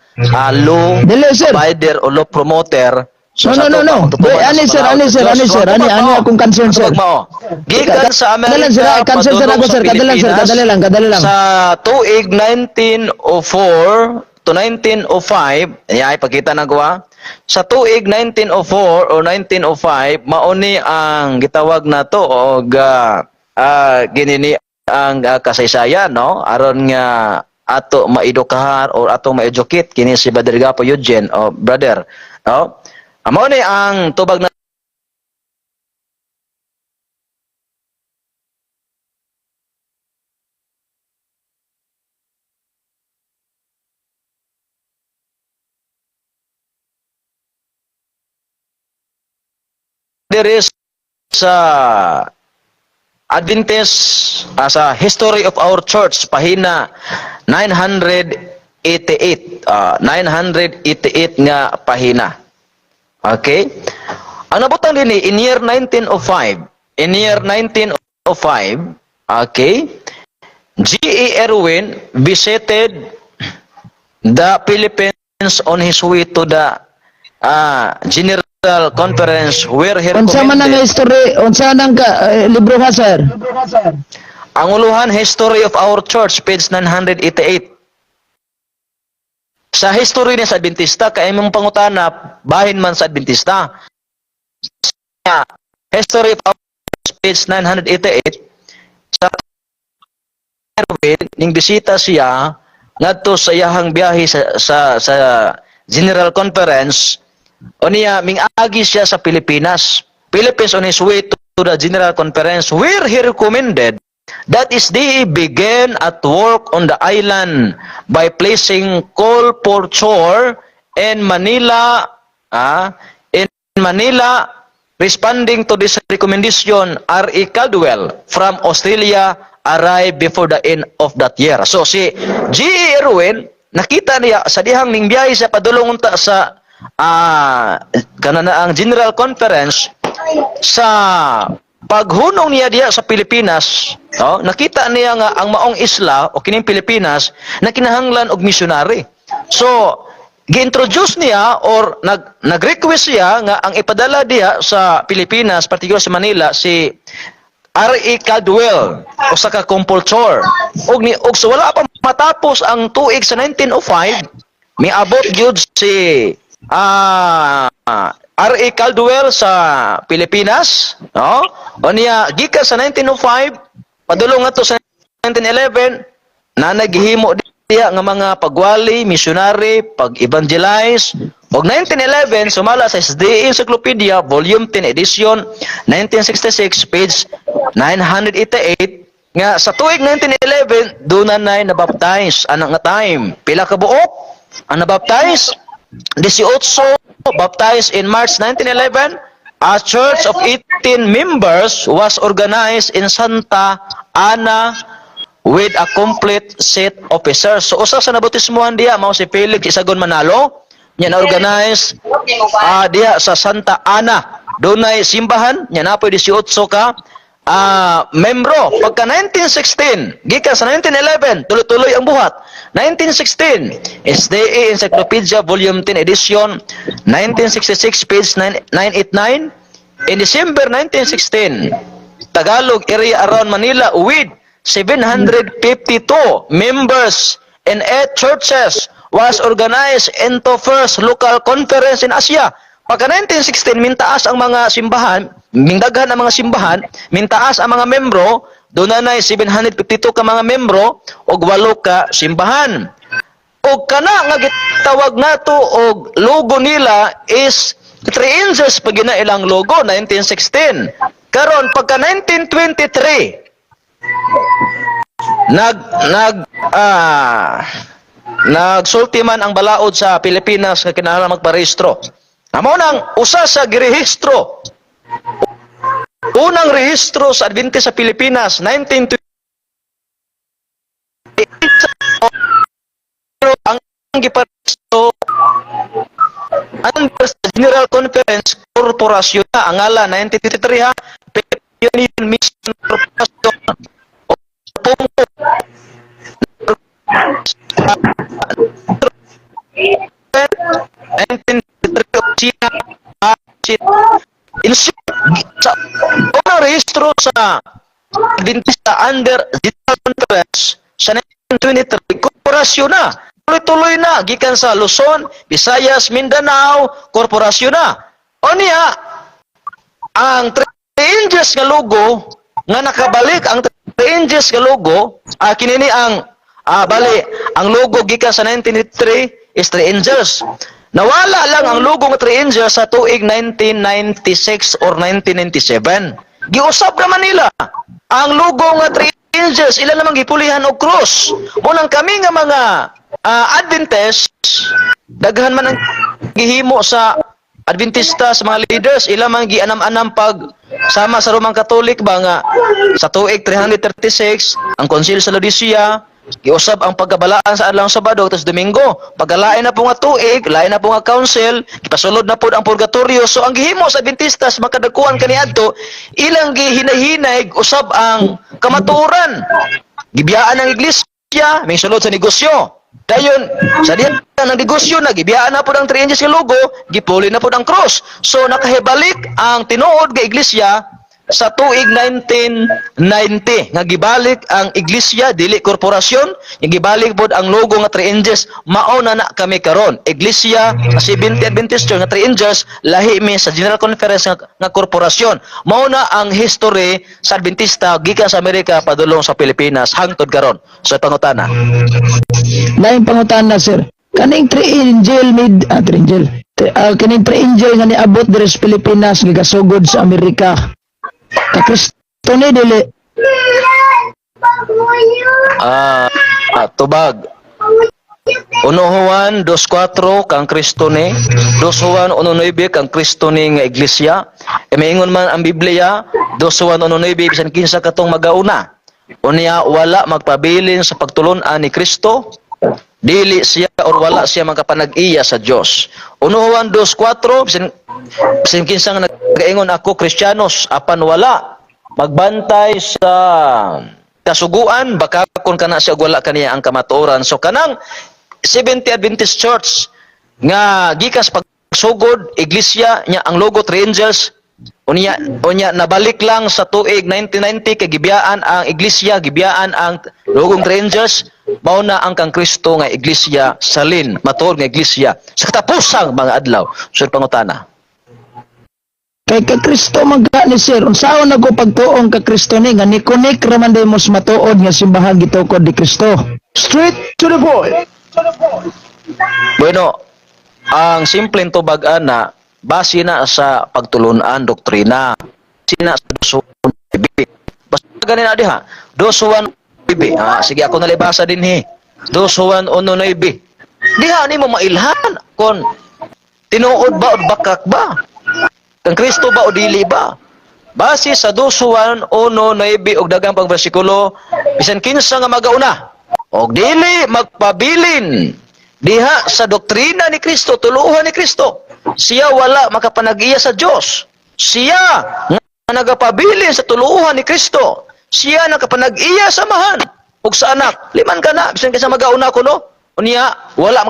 law Dili, sir. provider o law promoter. No, Sa no, no, ato no. pa, magtutuman Di, ani, sa sir, panahon ani, sa sir, Diyos. ani, sir, So, ani, tubag ani mao. akong concern, sir. Tubag mao. Gikan sa Kadali lang, sir, Amerika ah, concern, sir, padulong ako, sa sir. Kadali lang, sir, Pilipinas kadali lang, kadali lang. sa tuig 1904 to 1905, ay pagkita na gawa. Sa tuig 1904 or 1905, mauni ang gitawag nato og ginini ang kasaysayan, no, aron nga ato maidukahan or ato ma-educate kini si Brother Gapo Eugene o brother, no. Mao ni ang tubag na there is sa Adventist sa History of Our Church, pahina 988, 988 nga pahina. Okay, ang nabutang dinhi in year 1905, in year 1905, okay, G.E. Irwin visited the Philippines on his way to the General Conference where he Unsa man ang recommended history, unsa nang ka, libro ha, sir? Ang uluhan, History of Our Church, page 988. Sa history niya sa Adventista, kay imong pangutana, bahin man sa Adventista. Sa History of Our Church, page 988, sa Irwin, ning bisita siya ngadto sa iyahang biyahe sa General Conference, unya ming-agi siya sa Pilipinas. Philippines on his way to the General Conference where he recommended that SDA began at work on the island by placing colporteur in Manila, in Manila. Responding to this recommendation, R.E. Caldwell from Australia arrived before the end of that year. So si G.E. Irwin, nakita niya sa dihang ning biyahe sa padulong unta sa kana na ang General Conference, sa paghunong niya diha sa Pilipinas, no, nakita niya nga ang maong isla o kining Pilipinas na kinahanglan og missionary. So, gi-introduce niya or nag-request siya nga ang ipadala diha sa Pilipinas, particular sa Manila, si R.E. Caldwell, usa ka colporteur. Og ni og so wala pa matapos ang tuig sa 1905, miabot gyud si R.E. Caldwell sa Pilipinas, no? Unya gikan sa 1905 padulong ngadto sa 1911 na naghihimo diha nga mga pagwali, missionary, pag-evangelize. Og 1911, sumala sa SDA Encyclopedia, Volume 10, Edition 1966, page 988, Nga sa tuig 1911 doon na nabaptize anang nga time. Pila ka buok ang nabaptize? 18 baptized in March 1911. A church of 18 members was organized in Santa Ana with a complete set officers. So usa sa nabautismuhan diya mao si Felix Isagon Manalo. Nya na-organize diha sa Santa Ana. Dunay simbahan, nya napoy 18 ka membro. Pagka 1916, gikan sa 1911, tuloy-tuloy ang buhat. 1916, SDA Encyclopedia Volume 10 Edition, 1966, page 9, 989. In December 1916, Tagalog area around Manila with 752 members in eight churches was organized into first local conference in Asia. Pagka 1916, mintaas ang mga simbahan, mingdaghan ang mga simbahan, mintaas ang mga membro, doon na 752 ka mga membro og walo ka simbahan. Og kana nga gitawag nato og logo nila is Three Angels pag gina ilang logo 1916. Karon pagka 1923, nag nag ah nagsulti man ang balaod sa Pilipinas nga kinahanglan magparehistro. Amo nang usa sa girehistro, unang rehistro sa Adventist sa Pilipinas, 1920, ang giparehistro under sa General Conference, korporasyon na ang ngalan, 1923 ha, Philippine Mission Corporation o PUMCO. 1923 siya in short, sa unang rehistro sa Adventista under General Conference sa 1923, korporasyon na. Tuloy-tuloy na gikan sa Luzon, Visayas, Mindanao, korporasyon na. O niya, ang Three Angels nga logo nga nakabalik ang Three Angels nga logo, kinini ang bali ang logo gikan sa 1983 is Three Angels. Nawala lang ang logo nga Three Angels sa tuig 1996 or 1997. Giusab naman nila ang logo nga Three Angels, ila namang gipulihan og cross. Munang kami nga mga Adventist, daghan man ang gihimo sa Adventista, sa mga leaders, ila man gianam-anam pag sama sa Roman Catholic ba nga sa tuig 336 ang Konsil sa Laodicea, giusab ang pagkabalaan sa adlaw Sabado tapos Domingo. Pagkalain na po nga tuig, lain na po nga council, gipasulod na po ang purgatorio. So ang gihimo sa Adventistas makadagkuan kaniadto, ilang gihinahinay usab ang kamatuoran, gibiyaan ang iglesia, may sulod sa negosyo. Dayon, sa diyan ng negosyo na, gibiyaan na po ang Three Angels nga logo, gipuli na po ang cross. So nakahibalik ang tinuod nga iglesia sa tuig 1990 nga gibalik ang iglesia, dili korporasyon, nga gibalik pod ang logo nga Three Angels. Mao na na kami karon, iglesia sa Seventh Adventist Church nga Three Angels, lahi mi sa General Conference nga korporasyon. Mao na ang history sa Adventista gikan sa Amerika padulong sa Pilipinas hangtod karon. So pangutana. Laing pangutana, sir. Kaning Three Angel mid Three Angel. Kaning Three Angel nga niabot diri sa Pilipinas gigasugod sa Amerika. Ka Kristo ni, dili? Tubag. 1 Juan 2.4, kang Kristo ni. 2 Juan 1.9, kang Kristo ni nga iglesia. E maingon man ang Biblia, 2 Juan 1.9, bisan kinsa katong magauna. Unya wala magpabilin sa pagtulun-an ni Kristo, dili siya or wala siya makapanag-iya sa Dios. 1 Juan 2.4, bisan kinsa nga nagaingon ako Kristiyanos apan wala magbantay sa kasuguan, baka kung kana siya og wala kaniya ang kamatuoran. So kanang Seventh Adventist Church nga gikas pagsugod iglesia nya ang logo Three Angels, unya nabalik lang sa tuig 1990 kay gibiyaan ang iglesia, gibiyaan ang logong Three Angels, mao na ang kang Kristo nga iglesia, salin matuod nga iglesia sa katapusang mga adlaw. Sur pangutana. Kay ka Kristo man ka ni, sir. Unsaon na ko pagtuong ka Kristo ni nga ni-connect ra man day mo sa matuod nga simbahan gitukod ni Kristo? Straight to the point. Bueno, ang simpleng tubag ana, base na sa pagtulunan doktrina. Base na sa. Basta ganin na diha. 2 Juan 9. Ah, sige, ako nalibasa dinhi. 2 Juan 1:9. Diha nimo mailhan kon tinuod ba o bakak ba? Kang Kristo ba o dili ba? Base sa 2 Juan 1:9 og daghang pang bersikulo, bisan kinsa nga magauna og dili magpabilin diha sa doktrina ni Kristo, tuluhan ni Kristo, siya wala makapanag-iya sa Dios. Siya nga nagapabilin sa tuluhan ni Kristo, siya nakapanag-iya sa Amahan ug sa Anak. Liman ka na, bisan kinsa magauna kuno, unya wala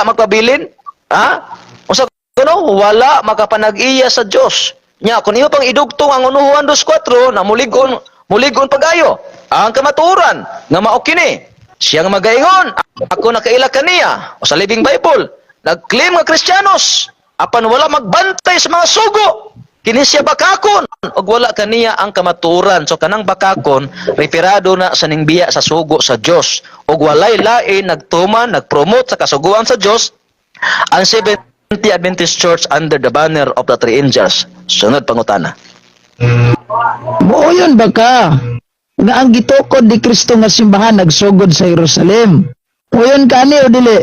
magpabilin, ha? Unsa kuno, wala makapanag-iya sa Dios. Nya kung imo pang idugtong ang 1 Juan 2:4 na mulig-on mulig-on pag-ayo ang kamatuoran nga mao kini, siya nga magaingon, "Ako nakaila kaniya," o sa Living Bible, nag-claim nga Kristiyanos apan wala magbantay sa mga sugo, kini siya bakakon ug wala kaniya ang kamatuoran. So kanang bakakon, referado na sa ningbiya sa sugo sa Dios ug walay lain nagtuman, nagpromote sa kasuguan sa Dios, ang Seventh Adventist Church under the banner of the Three Angels. Sunod pangutana. Muoyon ba ka nga ang gitukod ni Kristo nga simbahan nagsugod sa Jerusalem? Muoyon ka ani o dili?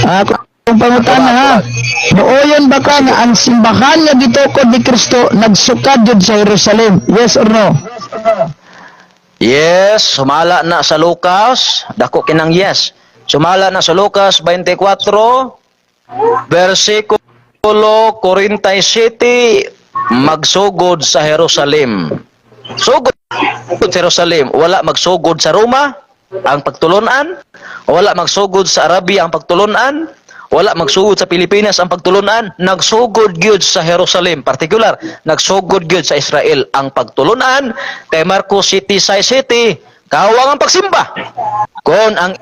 Ah, kung pangutana ha. Muoyon ba ka nga ang simbahan nga gitukod ni Kristo nagsukad jud sa Jerusalem? Yes or no? Yes, sumala na sa Lucas, dako kinang yes. Sumala na sa Lucas 24 versikulo 47, magsugod sa Jerusalem. Sugod sa Jerusalem, wala magsugod sa Roma ang pagtulunan, wala magsugod sa Arabia ang pagtulunan, wala magsugod sa Pilipinas ang pagtulunan, nagsugod gyud sa Jerusalem, partikular, nagsugod gyud sa Israel ang pagtulunan kay Marcos City sa City, kawang ang pagsimba. Kung ang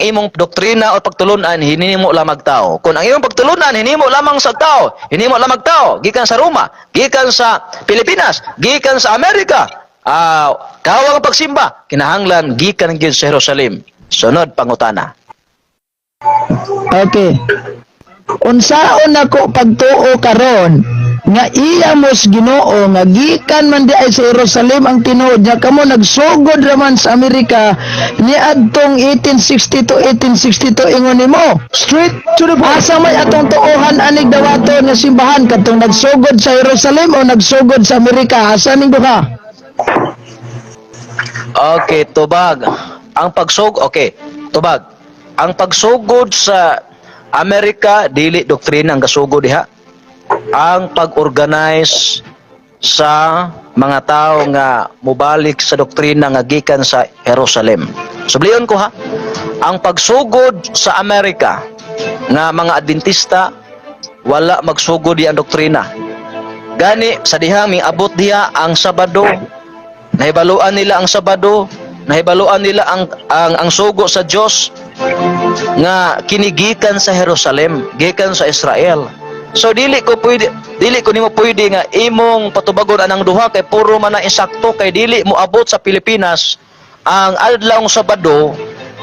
imong doktrina o pagtulunan hinimo lamang tao. Kung ang imong pagtulunan hinimo lamang sa tao, hinimo lamang tao gikan sa Roma, gikan sa Pilipinas, gikan sa Amerika, kawang ang pagsimba, kinahanglan gikan gyud sa Jerusalem. Sunod pangutana. Okay. Unsaon nako pagtuo karon nga iya mos Ginoo nga gikan man di ay sa Jerusalem ang tinuod niya, kamo nagsugod raman sa Amerika niadtong 1860 to 1862 ingon nimo? Straight to the point. Asa may atong tuohan anig dawaton nga simbahan, katong nagsugod sa Jerusalem o nagsugod sa Amerika? Asa ning duha? Okay, tubag. Okay, tubag. Ang pagsugod sa Amerika, dili doktrina ang kasugod diha. Ang pag-organize sa mga tao nga mobalik sa doktrina nga gikan sa Jerusalem. Sublion ko ha. Ang pagsugod sa Amerika nga mga Adventista, wala magsugod di ang doktrina. Gani sa dihang miabot diha ang Sabado, nahibaluan nila ang Sabado, nahibaluan nila ang sugo sa Dios nga kinigikan sa Jerusalem, gikan sa Israel. So dili ko nimo pwede nga imong patubagon anang duha kay puro man na insakto, kay dili mo abot sa Pilipinas ang adlawng Sabado,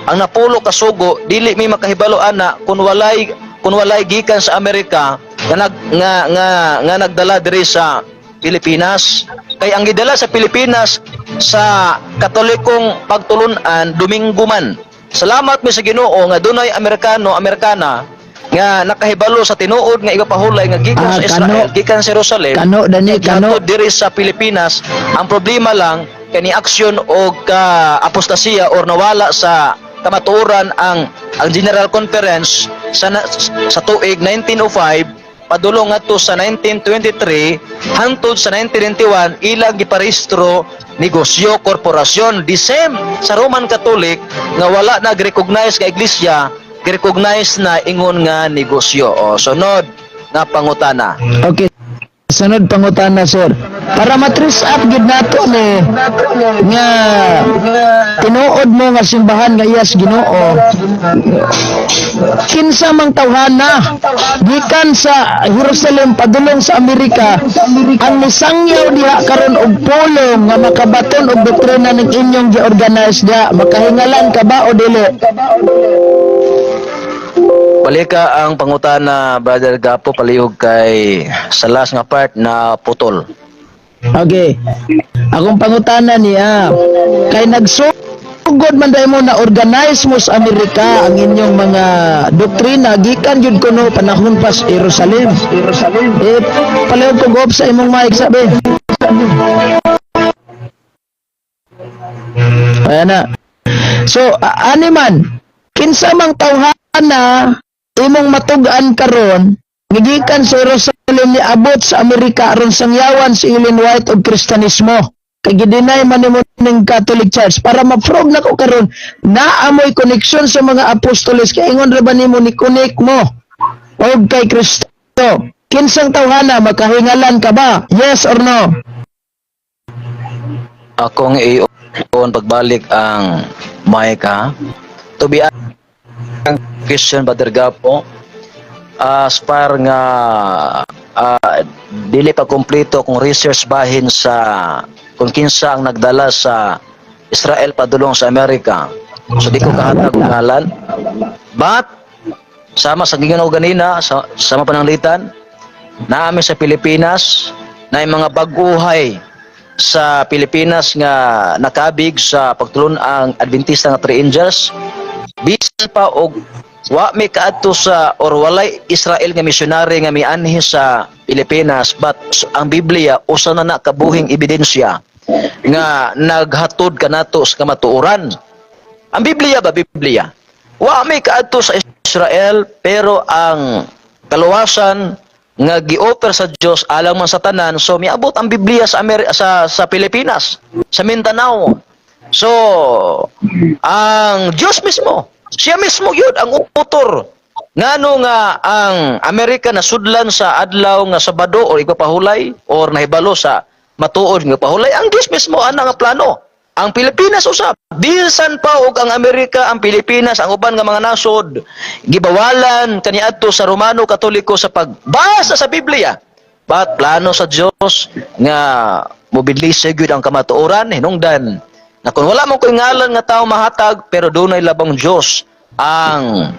ang napulo ka sugo, dili mi makahibalo ana kun walay gikan sa Amerika nga nag nga nga, nga nagdala diri sa Pilipinas, kay ang gidala sa Pilipinas sa Katolikong pagtulunan, Domingo man. Salamat mi sa Ginoo nga dunay Amerikano, Amerikana nga nakahibalo sa tinuod nga igpahulay nga gikan Ah, sa Israel, kano. gikan sa Jerusalem. Kano dani, kano. Gihatod diri sa Pilipinas. Ang problema lang kay ni aksyon og ka apostasiya or nawala sa kamatuoran ang General Conference sa tuig 1905 padulong ngadto sa 1923 hangtod sa 1991, ilang giparehistro negosyo, korporasyon, the same sa Roman Catholic nga wala na recognize nga iglesia, recognize na ingon nga negosyo. O, sunod nga pangutana. Okay. Sunod pangutana, sir. Para ma-trace up gid nato ni nga tinuod mo nga simbahan nga iyas Ginoo. Kinsa mang tawhana gikan sa Jerusalem padulong sa Amerika ang misangyaw diha karon og pulong nga makabaton og doktrina ng inyong gi-organize diha? Makahingalan ka ba o dili? Palika ang pangutana, Brother Gapo, palihog kay sa last nga part na putol. Okay. Akong pangutana niya, kay nagsugod man dahil mo na organize mo sa Amerika ang inyong mga doktrina gikan jud kuno panahon pa sa Jerusalem. Jerusalem. Eh, palihog ko go sa imong mic, sabi. Ayan na. So, ani man, kinsa mang tawhana imong matug-an karon gikan sa Jerusalem ni abot sa Amerika aron sangyawan si Ellen White og Kristanismo? Kay gideny man nimo ning Catholic Church para ma-prove nako karon naa moy connection sa mga apostoles, kay ingon ra ba nimo ni connect mo og kay Kristo? Kinsang tawhana, makahingalan ka ba? Yes or no? Akong i-on pagbalik ang mic, ha. To be ang question, Brother Gapo, as far nga dili pa kompleto kung research bahin sa kung kinsa ang nagdala sa Israel padulong sa Amerika. So di ko kahatag og ngalan. But sama sa giingon ko ganina sa sama pananglitan naami sa Pilipinas na yung mga bag-uhay sa Pilipinas nga nakabig sa pagtulon ang Adventista nga Three Angels, bisan pa og wa mi kaadto sa or walay Israel nga missionary nga mianhi sa Pilipinas, but ang Biblia usa na na kabuhing ebidensya nga naghatod kanato sa kamatuoran. Ang Biblia ba, Biblia, wa mi kaadto sa Israel, pero ang kaluwasan nga gi-offer sa Dios alang man sa tanan, so miabot ang Biblia sa sa Pilipinas, sa Mindanao. So ang Dios mismo, siya mismo yun ang author ngano nga ang Amerika nasudlan sa adlaw nga Sabado or igpapahulay or nahibalo sa matuod nga pahulay. Ang Dios mismo ana nga plano. Ang Pilipinas usab, bisan pa og ang Amerika, ang Pilipinas, ang uban nga mga nasod gibawalan kaniadto sa Romano Katoliko sa pagbasa sa Biblia, but plano sa Dios nga mobilis gyud ang kamatuoran. Hinungdan na kung wala mo koy ngalan nga tao mahatag, pero dunay labang Dios ang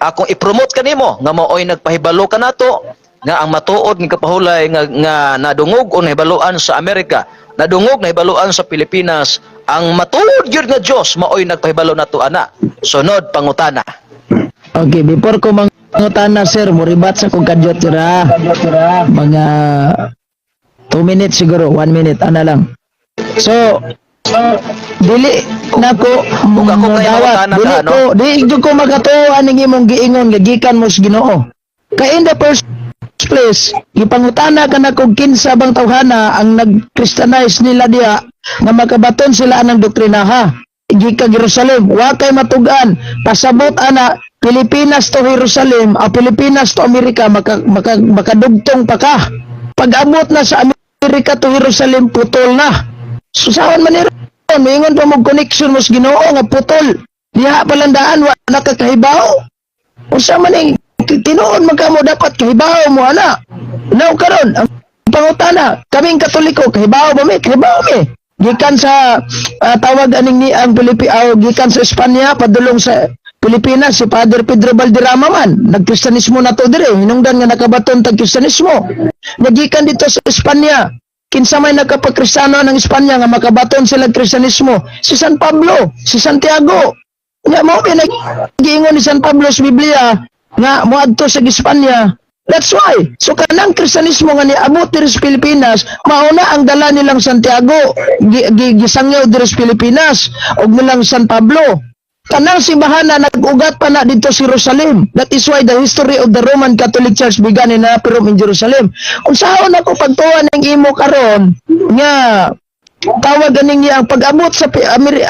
akong i-promote kanimo nga maoy nagpahibalo kanato nga ang matuod nga kapahulay nga nadungog o nahibaluan sa Amerika, nadungog, nahibaluan sa Pilipinas, ang matuod gyud nga Dios maoy nagpahibalo nato ana. Sunod pangutana. Okay, before ko mangutana, sir, muribat sa kong kadyot ra. Mga 2 minutes siguro, 1 minute, ana lang. So, dili nako Kung ako kay dawat, mangutana dili ka, no? ko, di jud ko makatuo aning imong giingon nga gikan mo sa Ginoo. Kay in the first place, gipangutana ka na kung kinsa bang tawhana ang nag-Christianize nila diha nga makabaton sila anang doktrina, ha. Gikan Jerusalem, wa kay matugan. Pasabot ana Pilipinas to Jerusalem, ang Pilipinas to Amerika makadugtong pa ka. Pag-abot na sa Amerika to Jerusalem, putol na. Susawan man ni ron, moingon pa mo connection mo sa Ginoo nga putol. Diha palandaan wa nakakahibaw. Unsa man ning tinuod man kamo, dapat kahibaw mo ana. Now karon ang pangutana, kaming Katoliko, kahibaw ba mi? Kahibaw mi. Gikan sa tawag aning ni ang Pilipi gikan sa Espanya padulong sa Pilipinas si Father Pedro Valderrama man nagkristanismo na to dire, hinungdan nga nakabaton tag Kristanismo nagikan dito sa Espanya. Kinsa may nakapagkristiyano ng Espanya nga makabaton sila Kristanismo? Si San Pablo, si Santiago. Nya mo giingon ni San Pablo sa Biblia nga moadto sa Espanya. That's why. So kanang Kristanismo nga niabot diri sa Pilipinas, mauna ang dala nilang Santiago, gisangyaw diri sa Pilipinas og nilang San Pablo. Kanang simbahan na nag-ugat pa na dito sa Jerusalem. That is why the history of the Roman Catholic Church began in Aperum in Jerusalem. Unsaon ako pagtuwa ng imo karon nga tawag ganing niya ang pag-abot sa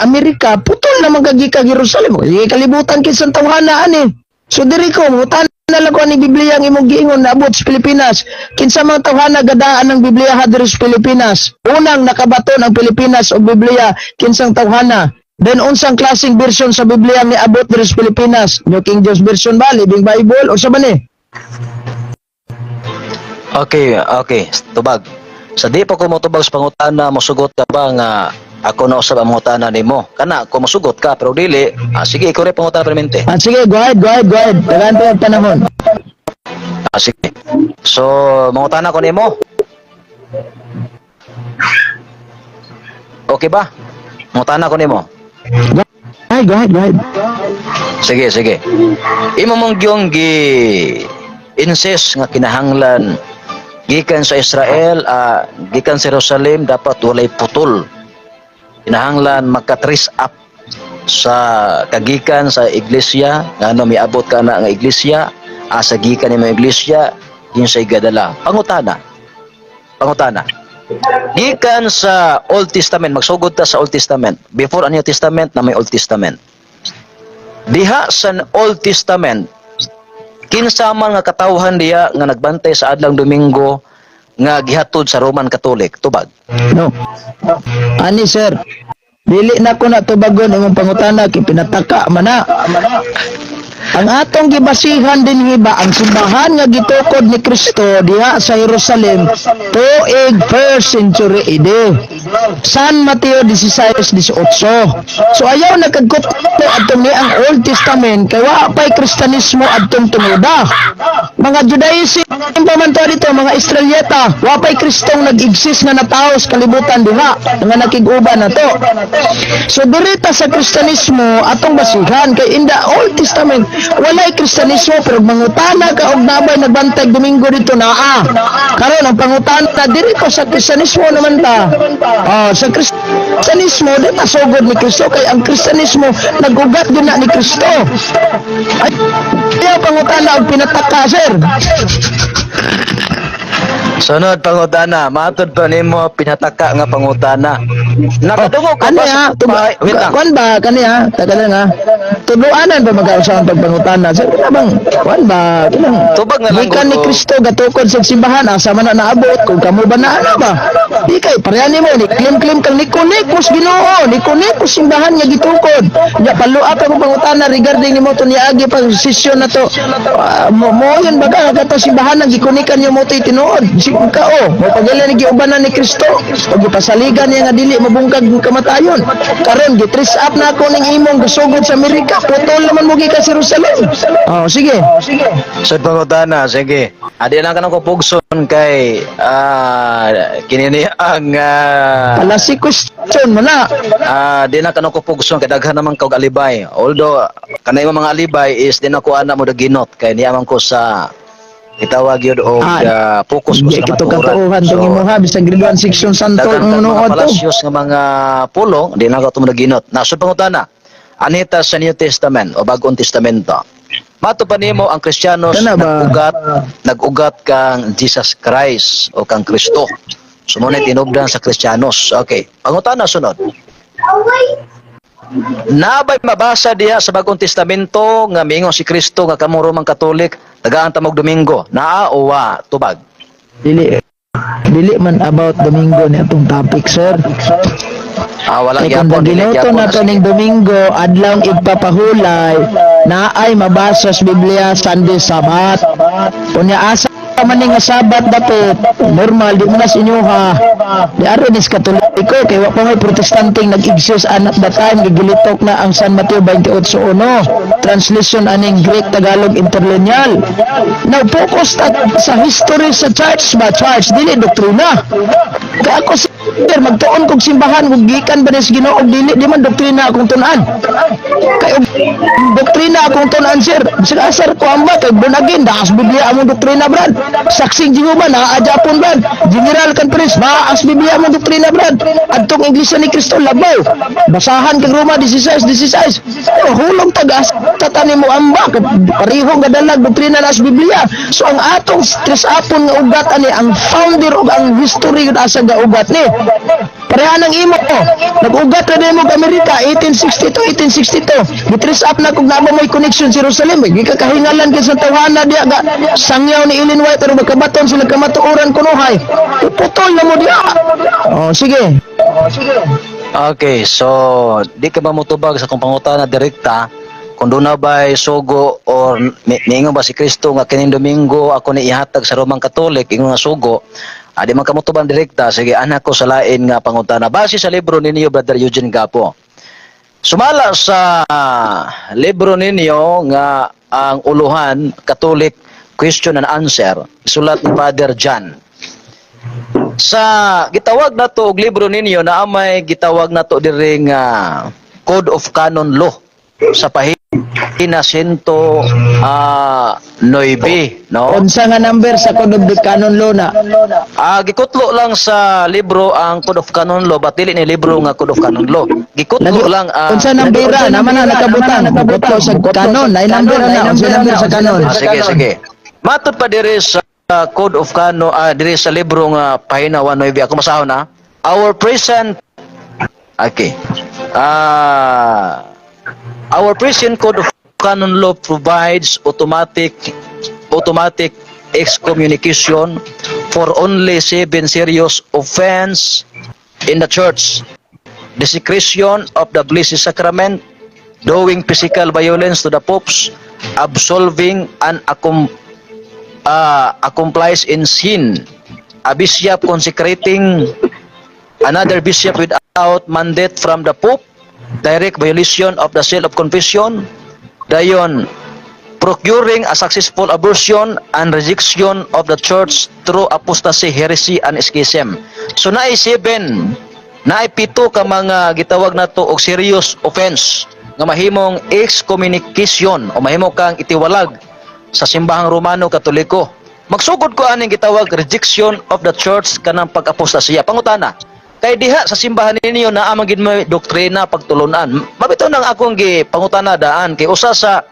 Amerika putol na man kag Jerusalem. Kalibutan kinsang tawhana ani. So diri ko mutan na lang ko ani Biblia ang imong giingon naabot sa Pilipinas. Kinsa mga tawhana gadaan ng Biblia ha diri sa Pilipinas? Unang nakabaton ang Pilipinas og Biblia, kinsang tawhana? Then unsang klaseng version sa Biblia ang niabot diri sa Pilipinas? New King James Version ba, Living Bible, o sa ba ni? Okay. Tubag. Sa di pa ko motubag sa pangutana, mosugot ka ba nga Ako na usab ang mangutana nimo. Kana kung mosugot ka pero dili, sige, ikaw rin pangutana permente. Ah, sige, go ahead, go ahead, go ahead. Tagaan pa yung panahon. Ah, sige. So, mangutana ko nimo. Okay ba? Mangutana ko nimo. Go ahead, go ahead, go ahead. Sige, sige. Imo mong gyung gi insist nga kinahanglan gikan sa Israel, gikan sa Jerusalem dapat walay putol. Kinahanglan maka-trace up sa kagikan sa iglesia, ngano miabot ka na nga iglesia, asa gikan nimo iglesia, yun sa igadala. Pangutana. Pangutana. Gikan sa Old Testament, magsugod ta sa Old Testament. Before ang New Testament na may Old Testament. Diha sa Old Testament, kinsa man nga katawhan diya nga nagbantay sa adlang Domingo nga gihatod sa Roman Catholic? Tubag. No. Ani, sir. Dili na ko na tubagon imong pangutana kay pinataka man na. Ang atong gibasihan din ba ang simbahan nga gitukod ni Kristo diha sa Jerusalem tuig first century AD. San Mateo 16:18. So ayaw nakagkuto adtong ni ang Old Testament kay wa pay Kristanismo adtong tumuda. Mga Judaism pa man to dito, mga Israelita, wa pay Kristong nag-exist nga natawo sa kalibutan diha nga nakig-uban na to. So dirita sa Kristanismo atong basihan kay in the Old Testament walay Kristanismo, pero mangutana ka og nabay nagbantay Domingo dito, naa. Karon ang pangutana diri pa sa Kristanismo naman ta. Oh, sa Kristanismo di ta sugod ni Kristo kay ang Kristanismo nagugat din na ni Kristo. Ay, ayaw pangutana og pinataka, sir. Sunod pangutana, matod pa nimo pinataka nga pangutana. Nakadungog ka Ano ba ya? sa Wait lang. Kuan ba kani ha? Taga lang ha. Tudloanan ba magkausa ang pagpangutana? Sir, kana bang kuan ba? Kanang Tubag na lang gikan ni ko. Kristo gatukod sa simbahan, asa man na naabot kung kamo ba na ano ba? Di kay pareha nimo ni claim-claim kang nikonikos Ginoo, nikonikos simbahan nga gitukod. Nya palua pa ko pangutana regarding nimo to niagi pa session na to. Ah, mo yun ba ka kato simbahan ang gikunikan niyo mo to tinuod. Si ka o, mo pagila ni giubanan ni Kristo. Ug gipasaligan niya nga dili mabungkag ang kamatayon. Karon gi-trace up na ako ning imong gasugod sa Amerika. Putol naman mo gikan sa Jerusalem. Oh, sige. Sunod pangutana, sige. Adi lang ka nang kupugson kay kinini ang Palasi question mo na. Di na kanang kupugson kay daghan naman kog alibay. Although kanay mga alibay is di na ko ana mo daginot kay niya man ko sa itawag yun og focus ko Hindi sa kito kamatuoran. katuohan tong imuha bisag grade 1 section santol Daghang ang kag mga nuod to. palasyos nga mga pulong di na ko daginot. Nasud pangutana. Anita sa New Testament o Bagong Testamento. Mato pa nimo ang Kristiyanos Kana ba? Nag-ugat kang Jesus Christ o kang Kristo. Sumunod tinubdan sa Kristiyanos. Okay. Pangutana sunod. Nabay mabasa diha sa Bagong Testamento nga miingon si Kristo nga kamo Roman Catholic tagaan ta mog Domingo? Naa o wa? Tubag. Dili dili man about Domingo ni atong topic, sir. Ah, wala Kay kung gyapon, dili ginuto gyapon. na to ning Domingo, adlawng igpapahulay, naay mabasa sa Biblia Sunday Sabat. Unya asa man ni nga Sabat dapit, normal di mo na sa inyo ha. Di aron is Katoliko kay wa pa may Protestanteng nag-exist at that time, gigilitok na ang San Mateo 28:1. Translation aning Greek Tagalog Interlineal. Now focus ta sa history sa church ba, church dili doktrina. Kaya ako, sir, magtuon kog simbahan kung gikan ba ni sa Ginoo og dili, di man doktrina akong tun-an. Kay og doktrina akong tun-an, sir, bisag asar ko amba kay born again, daas Biblia among doktrina, brad. Saksing Jehova naa Japon, brad. General Conference naa as Biblia among doktrina, brad. Adtong Iglesia ni Cristo labaw. Basahan kag Roma 16:16. Oh, hulong tagas tatani mo amba kay parehong gadalag doktrina na sa Biblia. So ang atong stress apon nga ugat ani ang founder ug ang history yun asa ga ugat ni. Pareha ng imo. Nag-ugat na din mo Amerika 1862 1862. Gi-trace up na kung naa mo'y connection sa Jerusalem. Eh. Gikakahingalan kay sa tawhana diya ga sangyaw ni Ellen White pero magkabaton sila kamatuoran kunuhay. Putol na mo diya. Oh, sige. Okay, so di ka ba motubag sa kung pangutana direkta kung doon na ba'y sugo or niingon ba si Kristo nga kining Domingo ako ni ihatag sa Roman Catholic ingon nga sugo Adi man kamutubang direkta, sige, anak ko sa lain nga pangutana. Base sa libro ninyo, Brother Eugene Gapo. Sumala sa libro ninyo nga ang uluhan Catholic Question and Answer, sulat ni Father John. Sa gitawag nato og libro ninyo na may gitawag nato diri nga Code of Canon Law sa pahina 109, no? Unsa nga number sa Code of the Canon Law na? Gikutlo lang sa libro ang Code of Canon Law, but dili ni libro nga Code of Canon Law. Gikutlo Lagi, lang ang unsa nambera naman na nakabutang? Gikutlo sa canon, ay number na, unsa number sa canon? Sige, sige. Matod pa diri sa Code of Canon, diri sa libro nga pahina 109, ako masahon na. Our present Okay. Our present Code of Canon Law provides automatic excommunication for only seven serious offense in the church: desecration of the Blessed Sacrament, doing physical violence to the popes, absolving an accomplice in sin, a bishop consecrating another bishop without mandate from the Pope, direct violation of the seal of confession, dayon procuring a successful abortion and rejection of the church through apostasy, heresy, and schism. So naay seven, naay pito ka mga gitawag nato og serious offense nga mahimong excommunication o mahimo kang itiwalag sa simbahang Romano Katoliko. Magsugod ko aning gitawag rejection of the church, kanang pag-apostasiya. Pangutana, kay diha sa simbahan ninyo naa man gid may doktrina pagtulunan. Mabito nang akong gi pangutana daan kay usa sa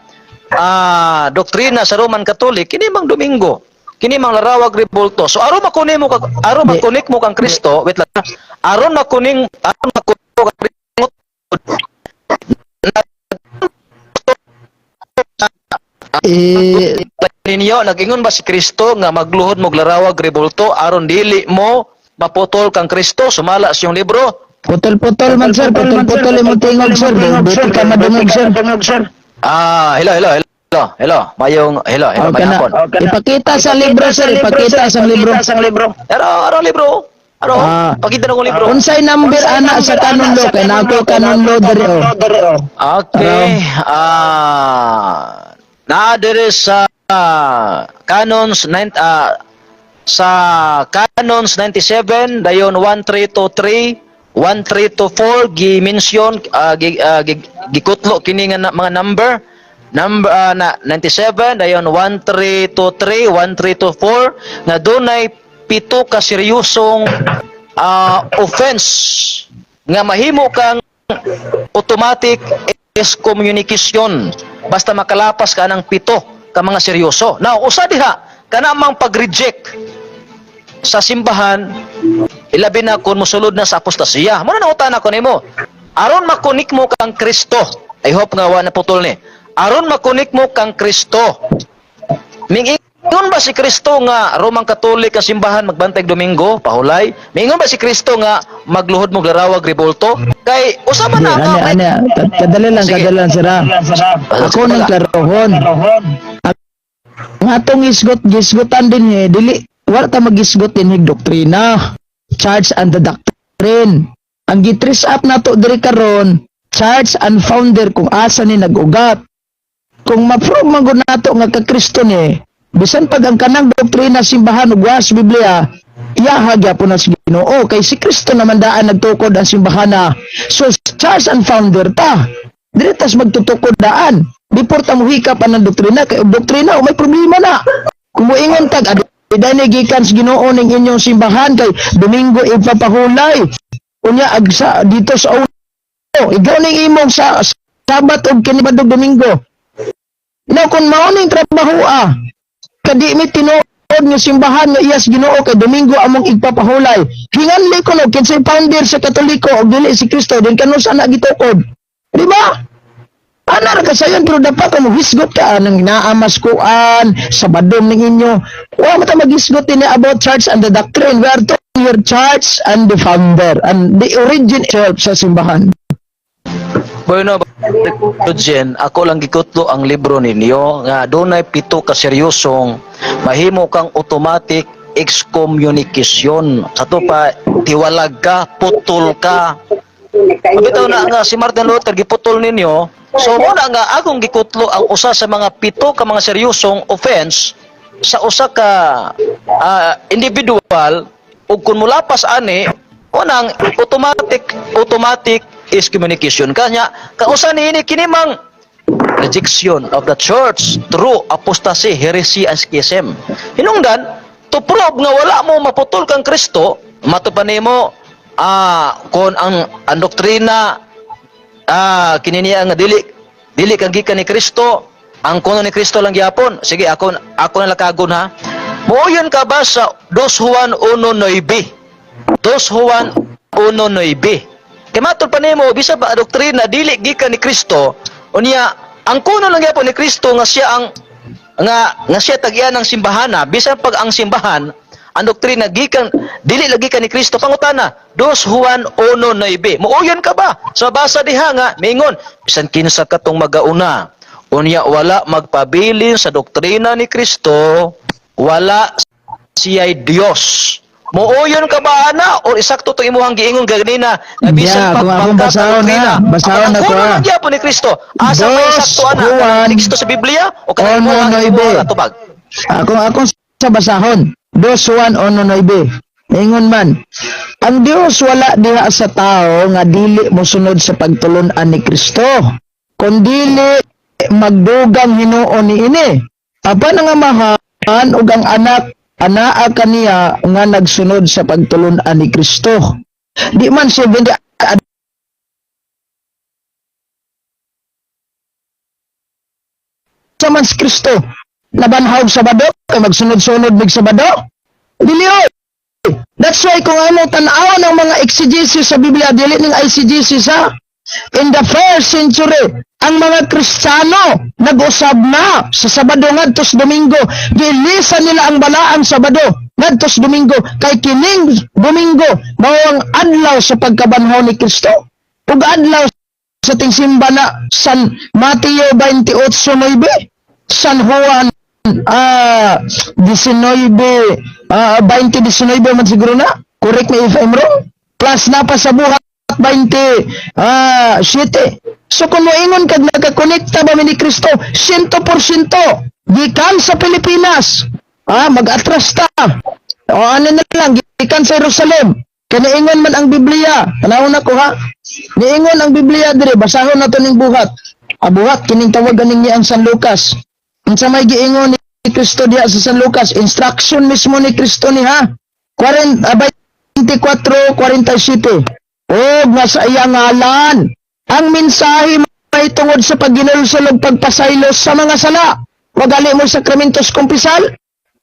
doktrina sa Roman Catholic kini mang Domingo. Kini mang larawag rebulto. So aron makunin mo kag aron makunik mo kang Kristo, wait lang. Aron makunik mo kang Kristo. Eh, Ninyo, nag-ingon ba si Kristo nga magluhod mo larawag rebulto aron dili mo maputol kang Kristo sumala sa iyong libro? Putol-putol man, sir, putol-putol imong tingog, sir. Buti ka madungog, sir. Hello, hello, hello, hello. Mayong hello, hello, Okay mayong na. hapon. Ipakita sa libro, sir, ipakita sa libro. Aro, aro libro. Aro, pakita na kong libro. Unsay number ana sa canon law kay naa ko canon law diri oh? Okay. Na diri sa Canons 9 sa Canons 97, dayon 1323, 1324, gi-mention gikutlo kini nga mga number number na 97, dayon 1323, 1324, nga dunay pito ka seryosong offense nga mahimo kang automatic excommunication basta makalapas ka ng pito ka mga seryoso. Now, usa diha kana mang pag-reject sa simbahan, ilabi na kung mosulod na sa apostasiya. Mao na nangutana ko nimo. Aron makunik mo kang Kristo. I hope nga wa na putol ni. Aron makunik mo kang Kristo. Mingingon ba si Kristo nga Roman Catholic ang simbahan magbantay Domingo, pahulay? Mingon ba si Kristo nga magluhod mo larawag rebulto? Kay usa man Di, na ani, ani, kadali lang, Sige. Kadali lang, sir, ah. Ako nang klarohon. Ang atong isgot, gisgotan din eh, dili, wala ta magisgot din hig doktrina. Church and the doctrine. Ang gi-trace up nato diri karon, church and founder, kung asa ni nag-ugat. Kung ma-prove man gud nato nga ka Kristo ni, bisan pag ang kanang doktrina simbahan ug was Biblia, iyaha gyapon na sa Ginoo kay si Kristo naman daan nagtukod ang simbahan na. So church and founder ta. Dili tas magtutukod daan. Before ta mohikap ang doktrina kay og doktrina o may problema na. Kung moingon tag adi dani gikan sa Ginoo ning inyong simbahan kay Domingo ipapahulay. Unya ag sa dito sa uno, ikaw ning imong sa Sabat og kini badog Domingo. Now kung mao ning trabaho kadi mi tinuod nga simbahan nga iyas Ginoo kay Domingo among igpapahulay. Hinganli ko no kinsay founder sa Katoliko og dili si Kristo din kanus ana gitukod. Di ba? Ana ra kasayon pero dapat ka mo hisgot ka anang naamaskuan sa badong ning inyo. Wa man ta maghisgot ini about church and the doctrine. We are talking your church and the founder and the origin itself sa simbahan. Bueno, Jen, ako lang gikutlo ang libro ninyo nga dunay pito ka seryosong mahimo kang automatic excommunication. Sa to pa, tiwalag ka, putol ka. Bitaw na nga si Martin Luther giputol ninyo. So mo na nga akong gikutlo ang usa sa mga pito ka mga seryosong offense sa usa ka individual, ug kun mulapas ani, unang automatic automatic excommunication kanya. Kausa niini kini mang rejection of the church through apostasy, heresy and schism. Hinungdan, to prove nga wala mo maputol kang Kristo, mato pa nimo kung ang doktrina kini niya nga dili dili kang gikan ni Kristo, ang kuno ni Kristo lang gyapon. Sige, ako ako na lakagon ha. Mooyon ka ba sa 2 Juan 1:9? 2 Juan 1:9. Kay matod pa nimo, bisa ba doktrina dili gikan ni Kristo, unya ang kuno lang gyapon ni Kristo nga siya ang nga nga siya tag-iya ng simbahana, bisan pag ang simbahan ang doktrina gikan dili lagi ka ni Kristo. Pangutana, 2 Juan 1:9, muuyon ka ba sa basa diha nga mingon, bisan kinsa katong magauna unya wala magpabilin sa doktrina ni Kristo, wala siya'y Dios? Muuyon ka ba ana or isakto to imuhang giingon ganina nga bisan Yeah, pag kung akong bangka sa basahon doktrina na, basahon ang na ko, kuno ah. lang gyapon ni Kristo, asa may Dos isakto ana, Juan kanang teksto sa Biblia o kanang uno imuhang nueve. imuhang atubag? Akong akong sa basahon, 2 Juan 1:9. Ingon man, ang Dios wala diha sa tao nga dili mosunod sa pagtulun-an ni Kristo, kundili magdugang hinuon niini. Apan ang Amahan ug ang Anak anaa kaniya nga nagsunod sa pagtulun-an ni Kristo. Di man 70 sa man si Kristo nabanhaw Sabado kay magsunod-sunod mig Sabado? Dili oy. That's why kung ano tan-awan ang mga exegesis sa Biblia, dili ning eisegesis ha. In the first century, ang mga Kristiyano nag-usab na sa Sabado ngadto sa Domingo. Gilisan nila ang balaang Sabado ngadto sa Domingo kay kining Domingo mao ang adlaw sa pagkabanhaw ni Kristo. Ug adlaw sa tingsimba na San Mateo 28:9, San Juan 19, 20:19 man siguro na, correct me if I'm wrong, plus na pa sa Buhat 20 7. So kung moingon kag nakakonekta ba mi ni Kristo 100% gikan sa Pilipinas, mag-atras ta o ano na lang, gikan sa Jerusalem. Kaya man ang Biblia, tanawon na ko ha, niingon ang Biblia dire, basahon na to ning Buhat. Buhat, kining tawag ganing niya ang San Lucas. Unsa may giingon ni Kristo diha sa San Lucas, instruction mismo ni Kristo ni ha. 40, 24:47. O nga sa iya ngalan, ang mensahe may tungod sa pagginulsol ug pagpasaylo sa mga sala. Wagali mo sakramentos kumpisal,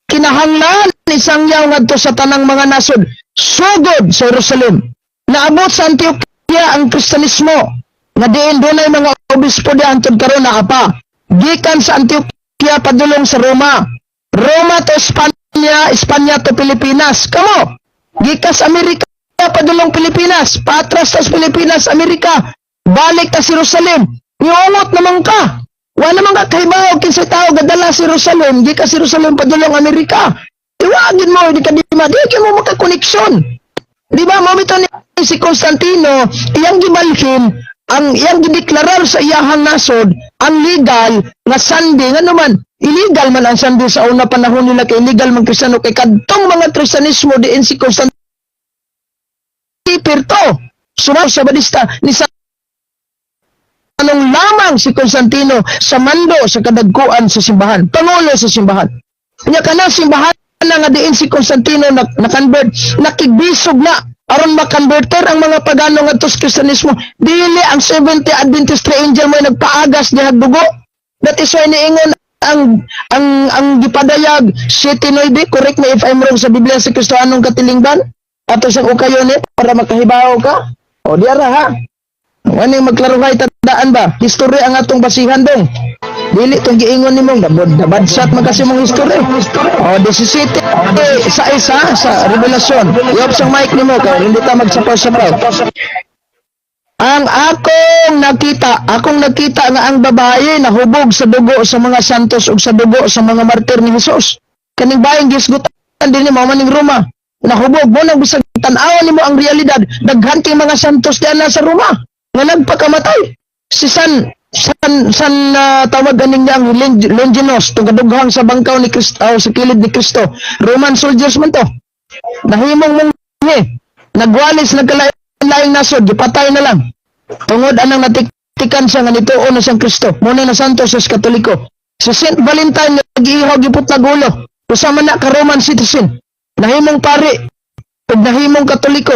kinahanglan isangyaw ngadto sa tanang mga nasod sugod sa Jerusalem. Naabot sa Antioquia ang Kristanismo nga diin dunay mga obispo di hantod karon naa pa. Gikan sa Antioquia padulong sa Roma, Roma to Espanya, Espanya to Pilipinas. Kamo gikan sa Amerika padulong Pilipinas, patras ta sa Pilipinas, Amerika, balik ta sa Jerusalem. Niungot naman ka. Wala naman ka kahibaw kinsa tao gadala sa Jerusalem, gikan sa Jerusalem padulong Amerika. Iwagin mo, di ka di ma, di ka mo makakoneksyon. Di ba, mo bitaw ni si Constantino, iyang gibalhin, ang iyang gideklarar sa iyahang nasod, ang legal nga Sunday, nga naman, illegal man ang Sunday sa una panahon nila kay illegal man Kristiyano, kay kadtong mga Kristiyanismo diin si Constantino perto. Sumaw sa Badista ni sa anong lamang si Constantino sa mando sa kadagkuan sa simbahan, pangulo sa simbahan. Nya kana simbahan na nga diin si Constantino na, na-convert, nakigbisog na aron makonverter ang mga pagano ngadto sa Kristiyanismo. Dili ang Seventh Adventist Angel mo nagpaagas diha dugo. That is why niingon ang gipadayag 7:9, correct me if I'm wrong, sa Biblia sa Kristohanong katilingban ato sa ukayon eh, para makahibaw ka. O diara ha. Wani magklaruhay tandaan ba? History ang atong basihan dong. Dili tong giingon nimo nabod nabadsat man kasi mong history. O 17 sa isa sa Revelasyon. I-off sang mic nimo kay hindi ta magsapaw-sapaw. Ang akong nakita nga ang babae nahubog sa dugo sa mga santos ug sa dugo sa mga martir ni Jesus. Kaning baeng gisgutan Dinhi mao man ning Roma. Nahubog mo nang bisag tan-awan nimo ang realidad, daghan kay mga santos diyan sa Roma nga nagpakamatay. Si San tawag ganing niya ang Longinos, tong kadughang sa bangkaw ni Kristo, sa kilid ni Kristo. Roman soldiers man to. Nahimong monghe. Nagwalis, nagkalain-laing nasod, gipatay na lang. Tungod anang natiktikan siya nga nituo na siyang Kristo. Muna na santos sa Katoliko. Si Saint Valentine nag-ihaw, giputlag ulo. Usa man na ka Roman citizen. Nahimong pari ug nahimong Katoliko.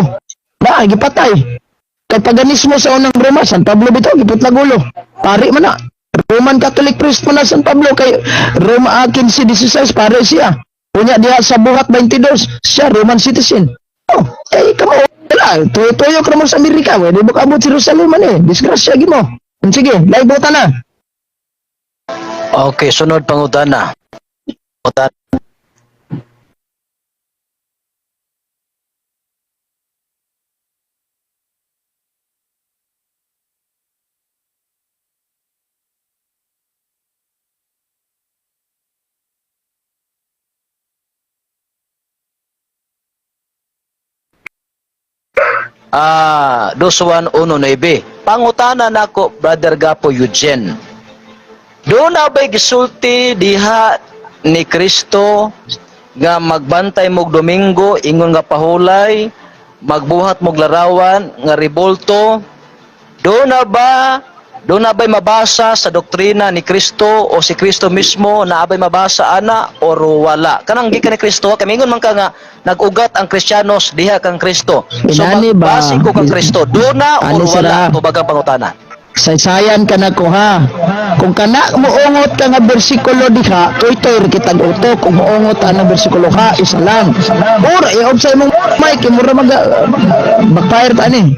Na gipatay. Kay paganismo sa unang Roma, San Pablo bitaw giputlag ulo. Pari man na. Roman Catholic priest man na San Pablo kay Roma 15:16, pare siya. Unya diha sa Buhat 22, siya Roman citizen. Oh, kay kamo wala, tuyo-tuyo ka mo sa Amerika, we di mo kaabot sa Jerusalem man eh. Disgrasya gid mo. Sige, laibutan na. Okay, sunod pangutana. Pangutana. 21:19. Pangutana nako, Brother Gapo Eugene. Doon na ba'y gisulti diha ni Kristo nga magbantay mog Domingo ingon nga pahulay, magbuhat mog larawan nga rebolto? Doon na ba'y mabasa sa doktrina ni Kristo o si Kristo mismo na abay mabasa ana or wala? Kanang gikan ni Kristo, kay mingon man ka nga nag-ugat ang Kristiyanos diha kang Kristo. So Inani ba? magbase ko kang Kristo, doon na or Ani wala sila? tubag ang pangutana. Saysayan ka na ko ha. Kung kana moungot ka nga bersikulo diha, tuy-tuy ra kitag utok. Kung moungot ang bersikulo ha, isa lang. Or i-off sa imong mic, mura mag backfire ta ani.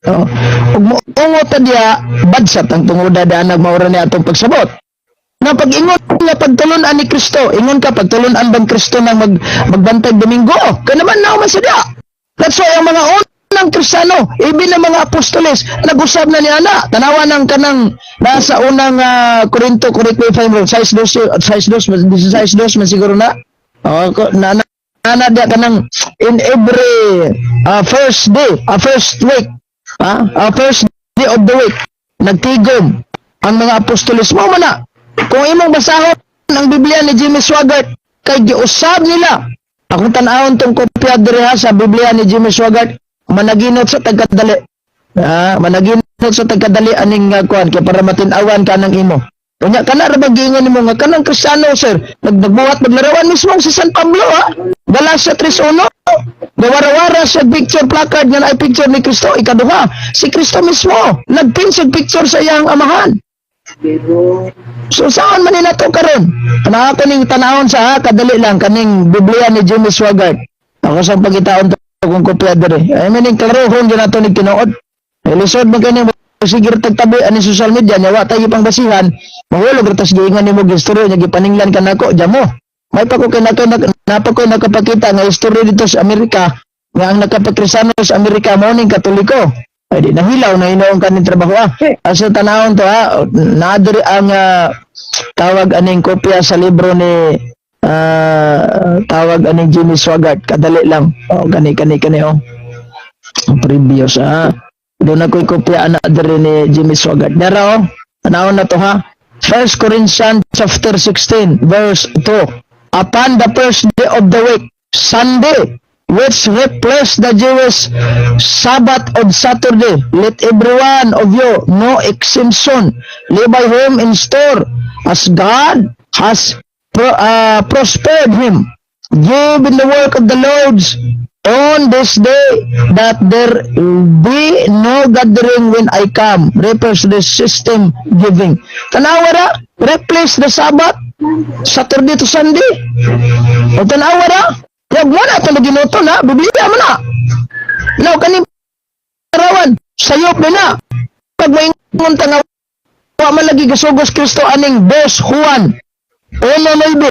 Oh. Ug moungot ta diha, badsat ang tungoda daan maura ni atong pagsabot. Na pag-ingon nga pagtulun-an ni Kristo, ingon ka pagtulun-an bang Kristo nang magbantay Domingo? Kaya naman na man siya. That's why ang mga unang Kristiyano, ibi na mga apostoles, nag-usab na niya na. Tanawa ng kanang nasa unang Korinto, correct me if I'm wrong, size dos, size dos, size dos man siguro na. Oh, na diya kanang in every first day, first week, first day of the week, nagtigom ang mga apostoles mo man na. Kung imong basahon ang Biblia ni Jimmy Swaggart, kay giusab nila. Akong tan-awon tong kopya diri ha sa Biblia ni Jimmy Swaggart, managinot sa tagkadali. Managinot sa tagkadali aning kuan kay para matin-awan ka ng imo. Unya kana ra ba giingon nimo nga kanang Kristiyano sir, nagbuhat maglarawan mismo si San Pablo ha. Galatia 3:1. Gawarawara siya picture placard nga naay picture ni Kristo. Ikaduha, si Kristo mismo nagpin siya picture sa iyang amahan. So saan man nila to karon? Ana ako ning tanawon sa ha, kadali lang kaning Biblia ni Jimmy Swaggart. Ako sa pagitaon to kung kopya diri. Ay maning klarohon gyud nato ni tinuod. Eh, lisod man kini sige tagtabi ani social media nya wa tayo pang basihan. Mahulog ra tas giingon nimo gistorya nya gipaninglan ka nako jamo. May pa ko kay napa ko nakapakita nga istorya dito sa Amerika nga ang nakapakristiano sa Amerika mao ning Katoliko. Ay di nahilaw na hinoong kaning trabaho ah. Asa tanawon to ha, naa diri ang tawag aning kopya sa libro ni tawag aning Jimmy Swaggart, kadali lang. Oh, kani kani kani oh. Ang previous ah. Doon ako'y kopya ana diri ni Jimmy Swaggart. Dara oh. Tanawon na to ha. 1 Corinthians chapter 16 verse 2. Upon the first day of the week, Sunday, which replaced the Jewish Sabbath on Saturday, let every one of you, no exemption, lay by him in store, as God has prospered him. Give in the work of the Lord's on this day, that there be no gathering when I come. Refers to the system giving. Tanawa ra, replace the Sabbath, Saturday to Sunday. O tanawa ra, yag mo na ito ginuto na, Biblia mo na. Now, kaning arawan, sayop na na. Pag maingon ta nga, wa man lagi gasugos Kristo aning Dos Juan 1:9.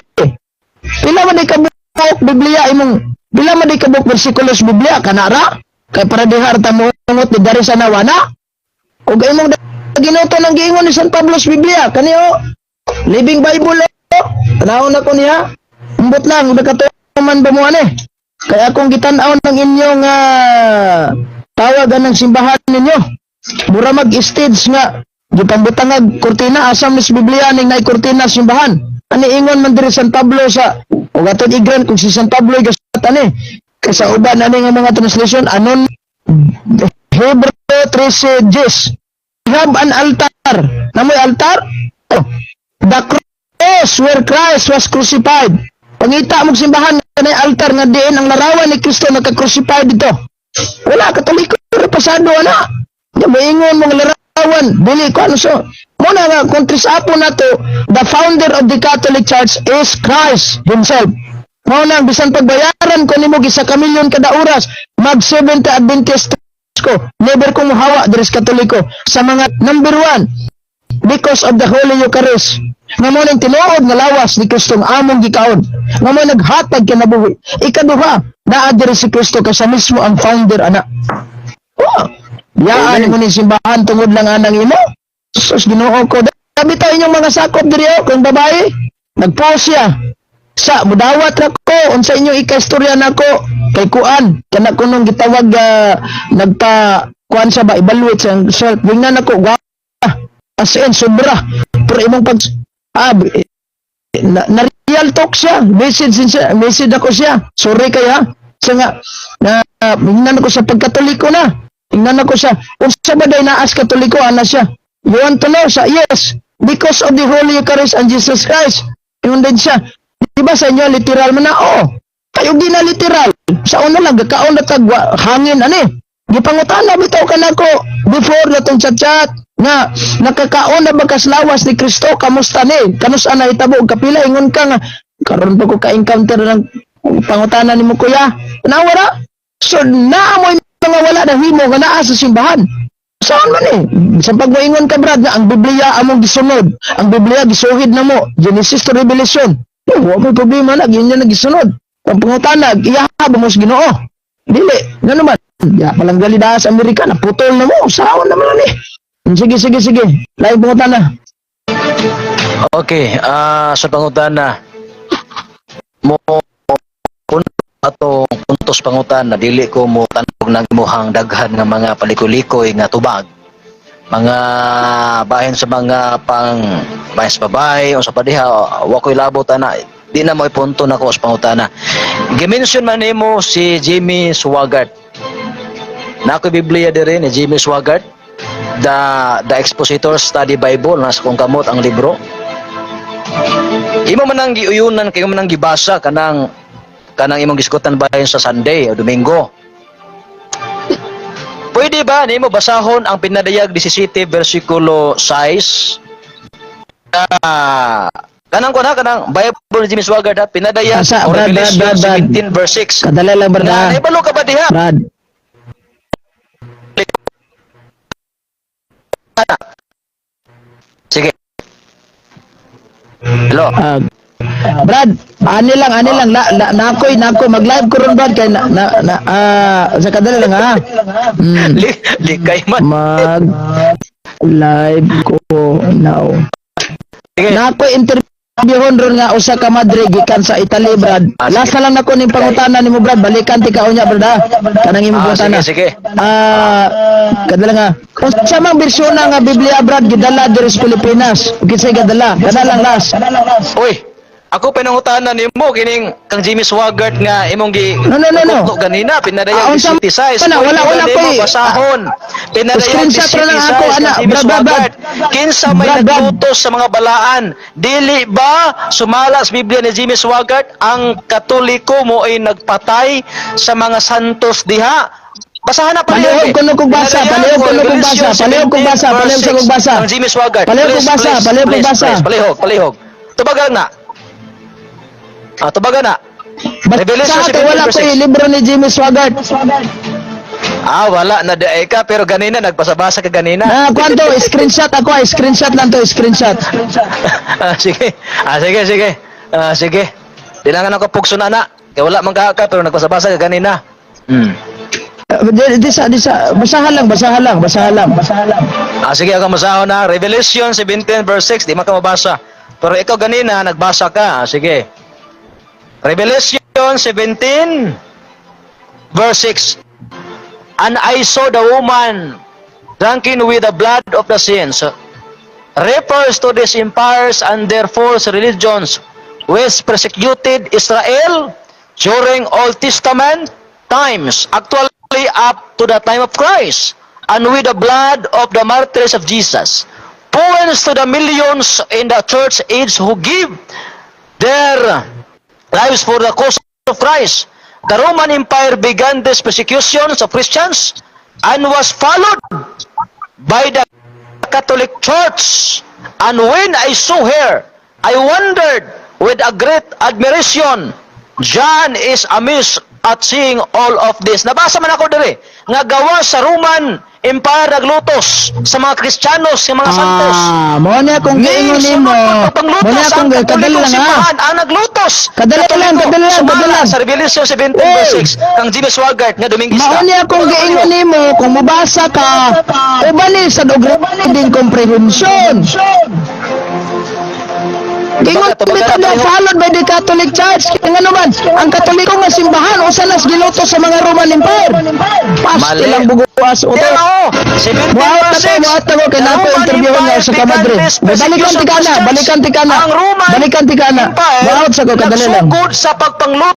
Pila man di kabuok Biblia imong, pila man di kabuok bersikulos Biblia kana ra kay para dihar ta moungot ni dari sa nawana ug imong ginuto ng giingon ni San Pablo sa Biblia kani oh, Living Bible oh. Tanawon nako niya, ambot lang nakatuo. Man ba mo ani? Kaya akong gitan-aw ng inyong tawag ng simbahan ninyo. Mura mag-stage nga gipambutangag kurtina. Asam ni sa Biblia ning naay kurtina sa simbahan? Ani ingon man diri San Pablo sa ug aton i-grant kung si San Pablo gasulat ani kay sa uban ani nga mga translation anon Hebreo 13:10. Have an altar. Namoy altar? Oh. The cross where Christ was crucified. Pangita mong simbahan nga altar nga diin ang larawan ni Kristo naka-crucified dito. Wala, Katoliko pasado ana. Di mo ingon mga larawan, dili ko ano so. Muna nga kung tris-apo nato, the founder of the Catholic Church is Christ himself. Mao na bisan pagbayaran ko nimo isa ka milyon kada oras, mag Seventh Adventist ko, never ko muhawa diri sa Katoliko sa mga number one, because of the Holy Eucharist nga mo ning tinuod nga lawas ni Kristo nga among gikaon nga mo naghatag kinabuhi. Ikaduha, naa diri si Kristo kay sa mismo ang founder ana. Oh, yaan mo ni simbahan tungod lang anang imo. Sus, Ginoo ko. Sabi tayo inyong mga sakop diri oh, kung babae nagpost siya sa mudawat ra ko unsa inyong ikaistorya nako kay kuan kana kunong gitawag, nagpa kuan sa ba, evaluate sa self. Wingnan ako wa as in sobra, pero imong pag na real talk siya, message din siya, message ako siya, sorry kay ha sa nga na ingnan ako sa pagkatoliko na ingnan ako siya, unsa ba day naas Katoliko ana siya. You want to know? Sa yes, because of the Holy Eucharist and Jesus Christ. Ingon din siya, di ba sa inyo literal man na? Oo, kayo di na literal sa una lang gakaon na tag hangin ani. Gipangutana bitaw kanako before na tong chat-chat nga nakakaon na ba kas lawas ni Kristo, kamusta ni, kanus ana hitabo og kapila. Ingon ka nga karon pa ko ka-encounter ng pangutana nimo, kuya. Nawara so naa mo'y mga wala na himo nga naa sa simbahan. Saan man eh sa pagmoingon ka, Brad, nga ang Biblia among gisunod, ang Biblia gisuhid na mo Genesis to Revelation, oh, wa may problema na yun na gisunod. Ang pangutana, iya ba mo sa Ginoo? Dili nga naman ya palang gali sa Amerika naputol na mo usahawan naman ni. Sige, sige, sige, lain pangutana. Okay, sa pangutana mo kun atong puntos pangutana, dili ko mo tanog ng imuhang daghan nga mga palikoy-likoy nga tubag. Mga bahin sa mga pang bahin sa babae o sa padiha, wa ko'y labot ana. Di na mo ipunto nako sa pangutana. Gimension man nimo si Jimmy Swaggart. Na ako'y Biblia diri ni Jimmy Swaggart. The Expositor Study Bible, nasa kong kamot ang libro. Imo man ang giuyunan kay imo man ang gibasa kanang kanang imong gisgutan bahin sa Sunday o Domingo. Pwede ba nimo basahon ang Pinadayag 17 versikulo 6? Kanang ko na kanang Bible ni Jimmy Swaggart ha, Pinadayag Asa, o Brad, Revelation Brad, Brad, Brad. 17 verse 6. Kadala lang, Brad. Na Ah. naibalo ka ba diha? Brad. Sige. Hello. Ah, Brad, ani lang, ani lang, la, la, nakoy, nako, mag-live ko ron, Brad, kay na, sa kadali lang, ha. Likay man. Mag live ko now. Sige. Nako interviewon ron nga usa ka madre gikan sa Italy, Brad. Ah, sige. Last na lang nako ning pangutana nimo, Brad. Balikan ti ka unya, Brad, ha. Kanang imong pangutana. Sige, sige. Kadala nga. Unsa mang bersyon nga Biblia, Brad, gidala diri sa Pilipinas? Ug kinsay gadala? Kada lang last. Uy, ako pinangutana nimo kining kang Jimmy Swaggart nga imong gi No, no, no, no. kuto ganina Pinadayag Unsa 17 size. man na? Wala, wala Nimo ko eh. basahon. Pinadayag Screenshot 17 ra lang ako, size ana. kang Jimmy Brad, Brad, Brad. Swaggart. Kinsa may Brad, Brad. naglutos sa mga balaan? Dili ba sumala sa Biblia ni Jimmy Swaggart ang Katoliko mo ay nagpatay sa mga santos diha? Basahan na pa. Palihog ko no kog basa, palihog ko no kog basa, palihog kog basa, palihog sa kog basa. Ang Jimmy Swaggart. Palihog kog Please, basa, please, palihog kog please, basa. please, palihog, palihog. Tubagan na. Tubagan na. Revelation Basta 17 wala verse ko 6. eh, libro ni Jimmy Swaggart. Wala na di ka pero ganina nagbasa-basa ka ganina. Na kwanto, screenshot ako, screenshot lang to, screenshot. Sige. Sige, sige. Sige. Di lang ako pugso na na. Kaya wala man ka pero nagbasa-basa ka ganina. Di sa, basahan lang, basahan lang, basahan lang. Sige, ako masahon na. Revelation 17 verse 6, di man ka mabasa. Pero ikaw ganina nagbasa ka. Sige. Revelation Revelation 17 verse 6. "And I saw the woman drunken with the blood of the saints" refers to these empires and their false religions which persecuted Israel during Old Testament times, actually up to the time of Christ, and with the blood of the martyrs of Jesus. Points to the millions in the church age who give their lives for the cause of Christ. The Roman Empire began these persecutions of Christians and was followed by the Catholic Church. And when I saw her, I wondered with a great admiration. John is amazed at seeing all of this. Nabasa man ako diri nga gawa sa Roman Empire naglutos sa mga Kristiyanos, sa mga santos. Ah, mo niya kung giingon nimo. Mo niya kung kadali lang ha. Simbahan ang naglutos. Kadali lang, kadali lang, kadali lang. Sa Revelation 17 verse 6 kang Jimmy Swaggart nga Domingista. Mao niya kung giingon nimo kung mobasa ka, uban ni sa og reading comprehension. Ingon bitaw na followed by the Catholic Church. Kaya nga naman, ang Katoliko nga simbahan, usa nas gilutos sa mga Roman Empire. Pasti Mali. Lang buguas uto. Yan ako. 17 Buhat verse na ko, 6. buhat na ko, kay The nato Roman interview nga Empire sa kamadre. began this Balikan persecution ti kana, of Christians. balikan ti kana. Ang Roman Balikan ti kana. Empire Buhat sa ko, kadali lang. nagsugod sa pagpanglutos.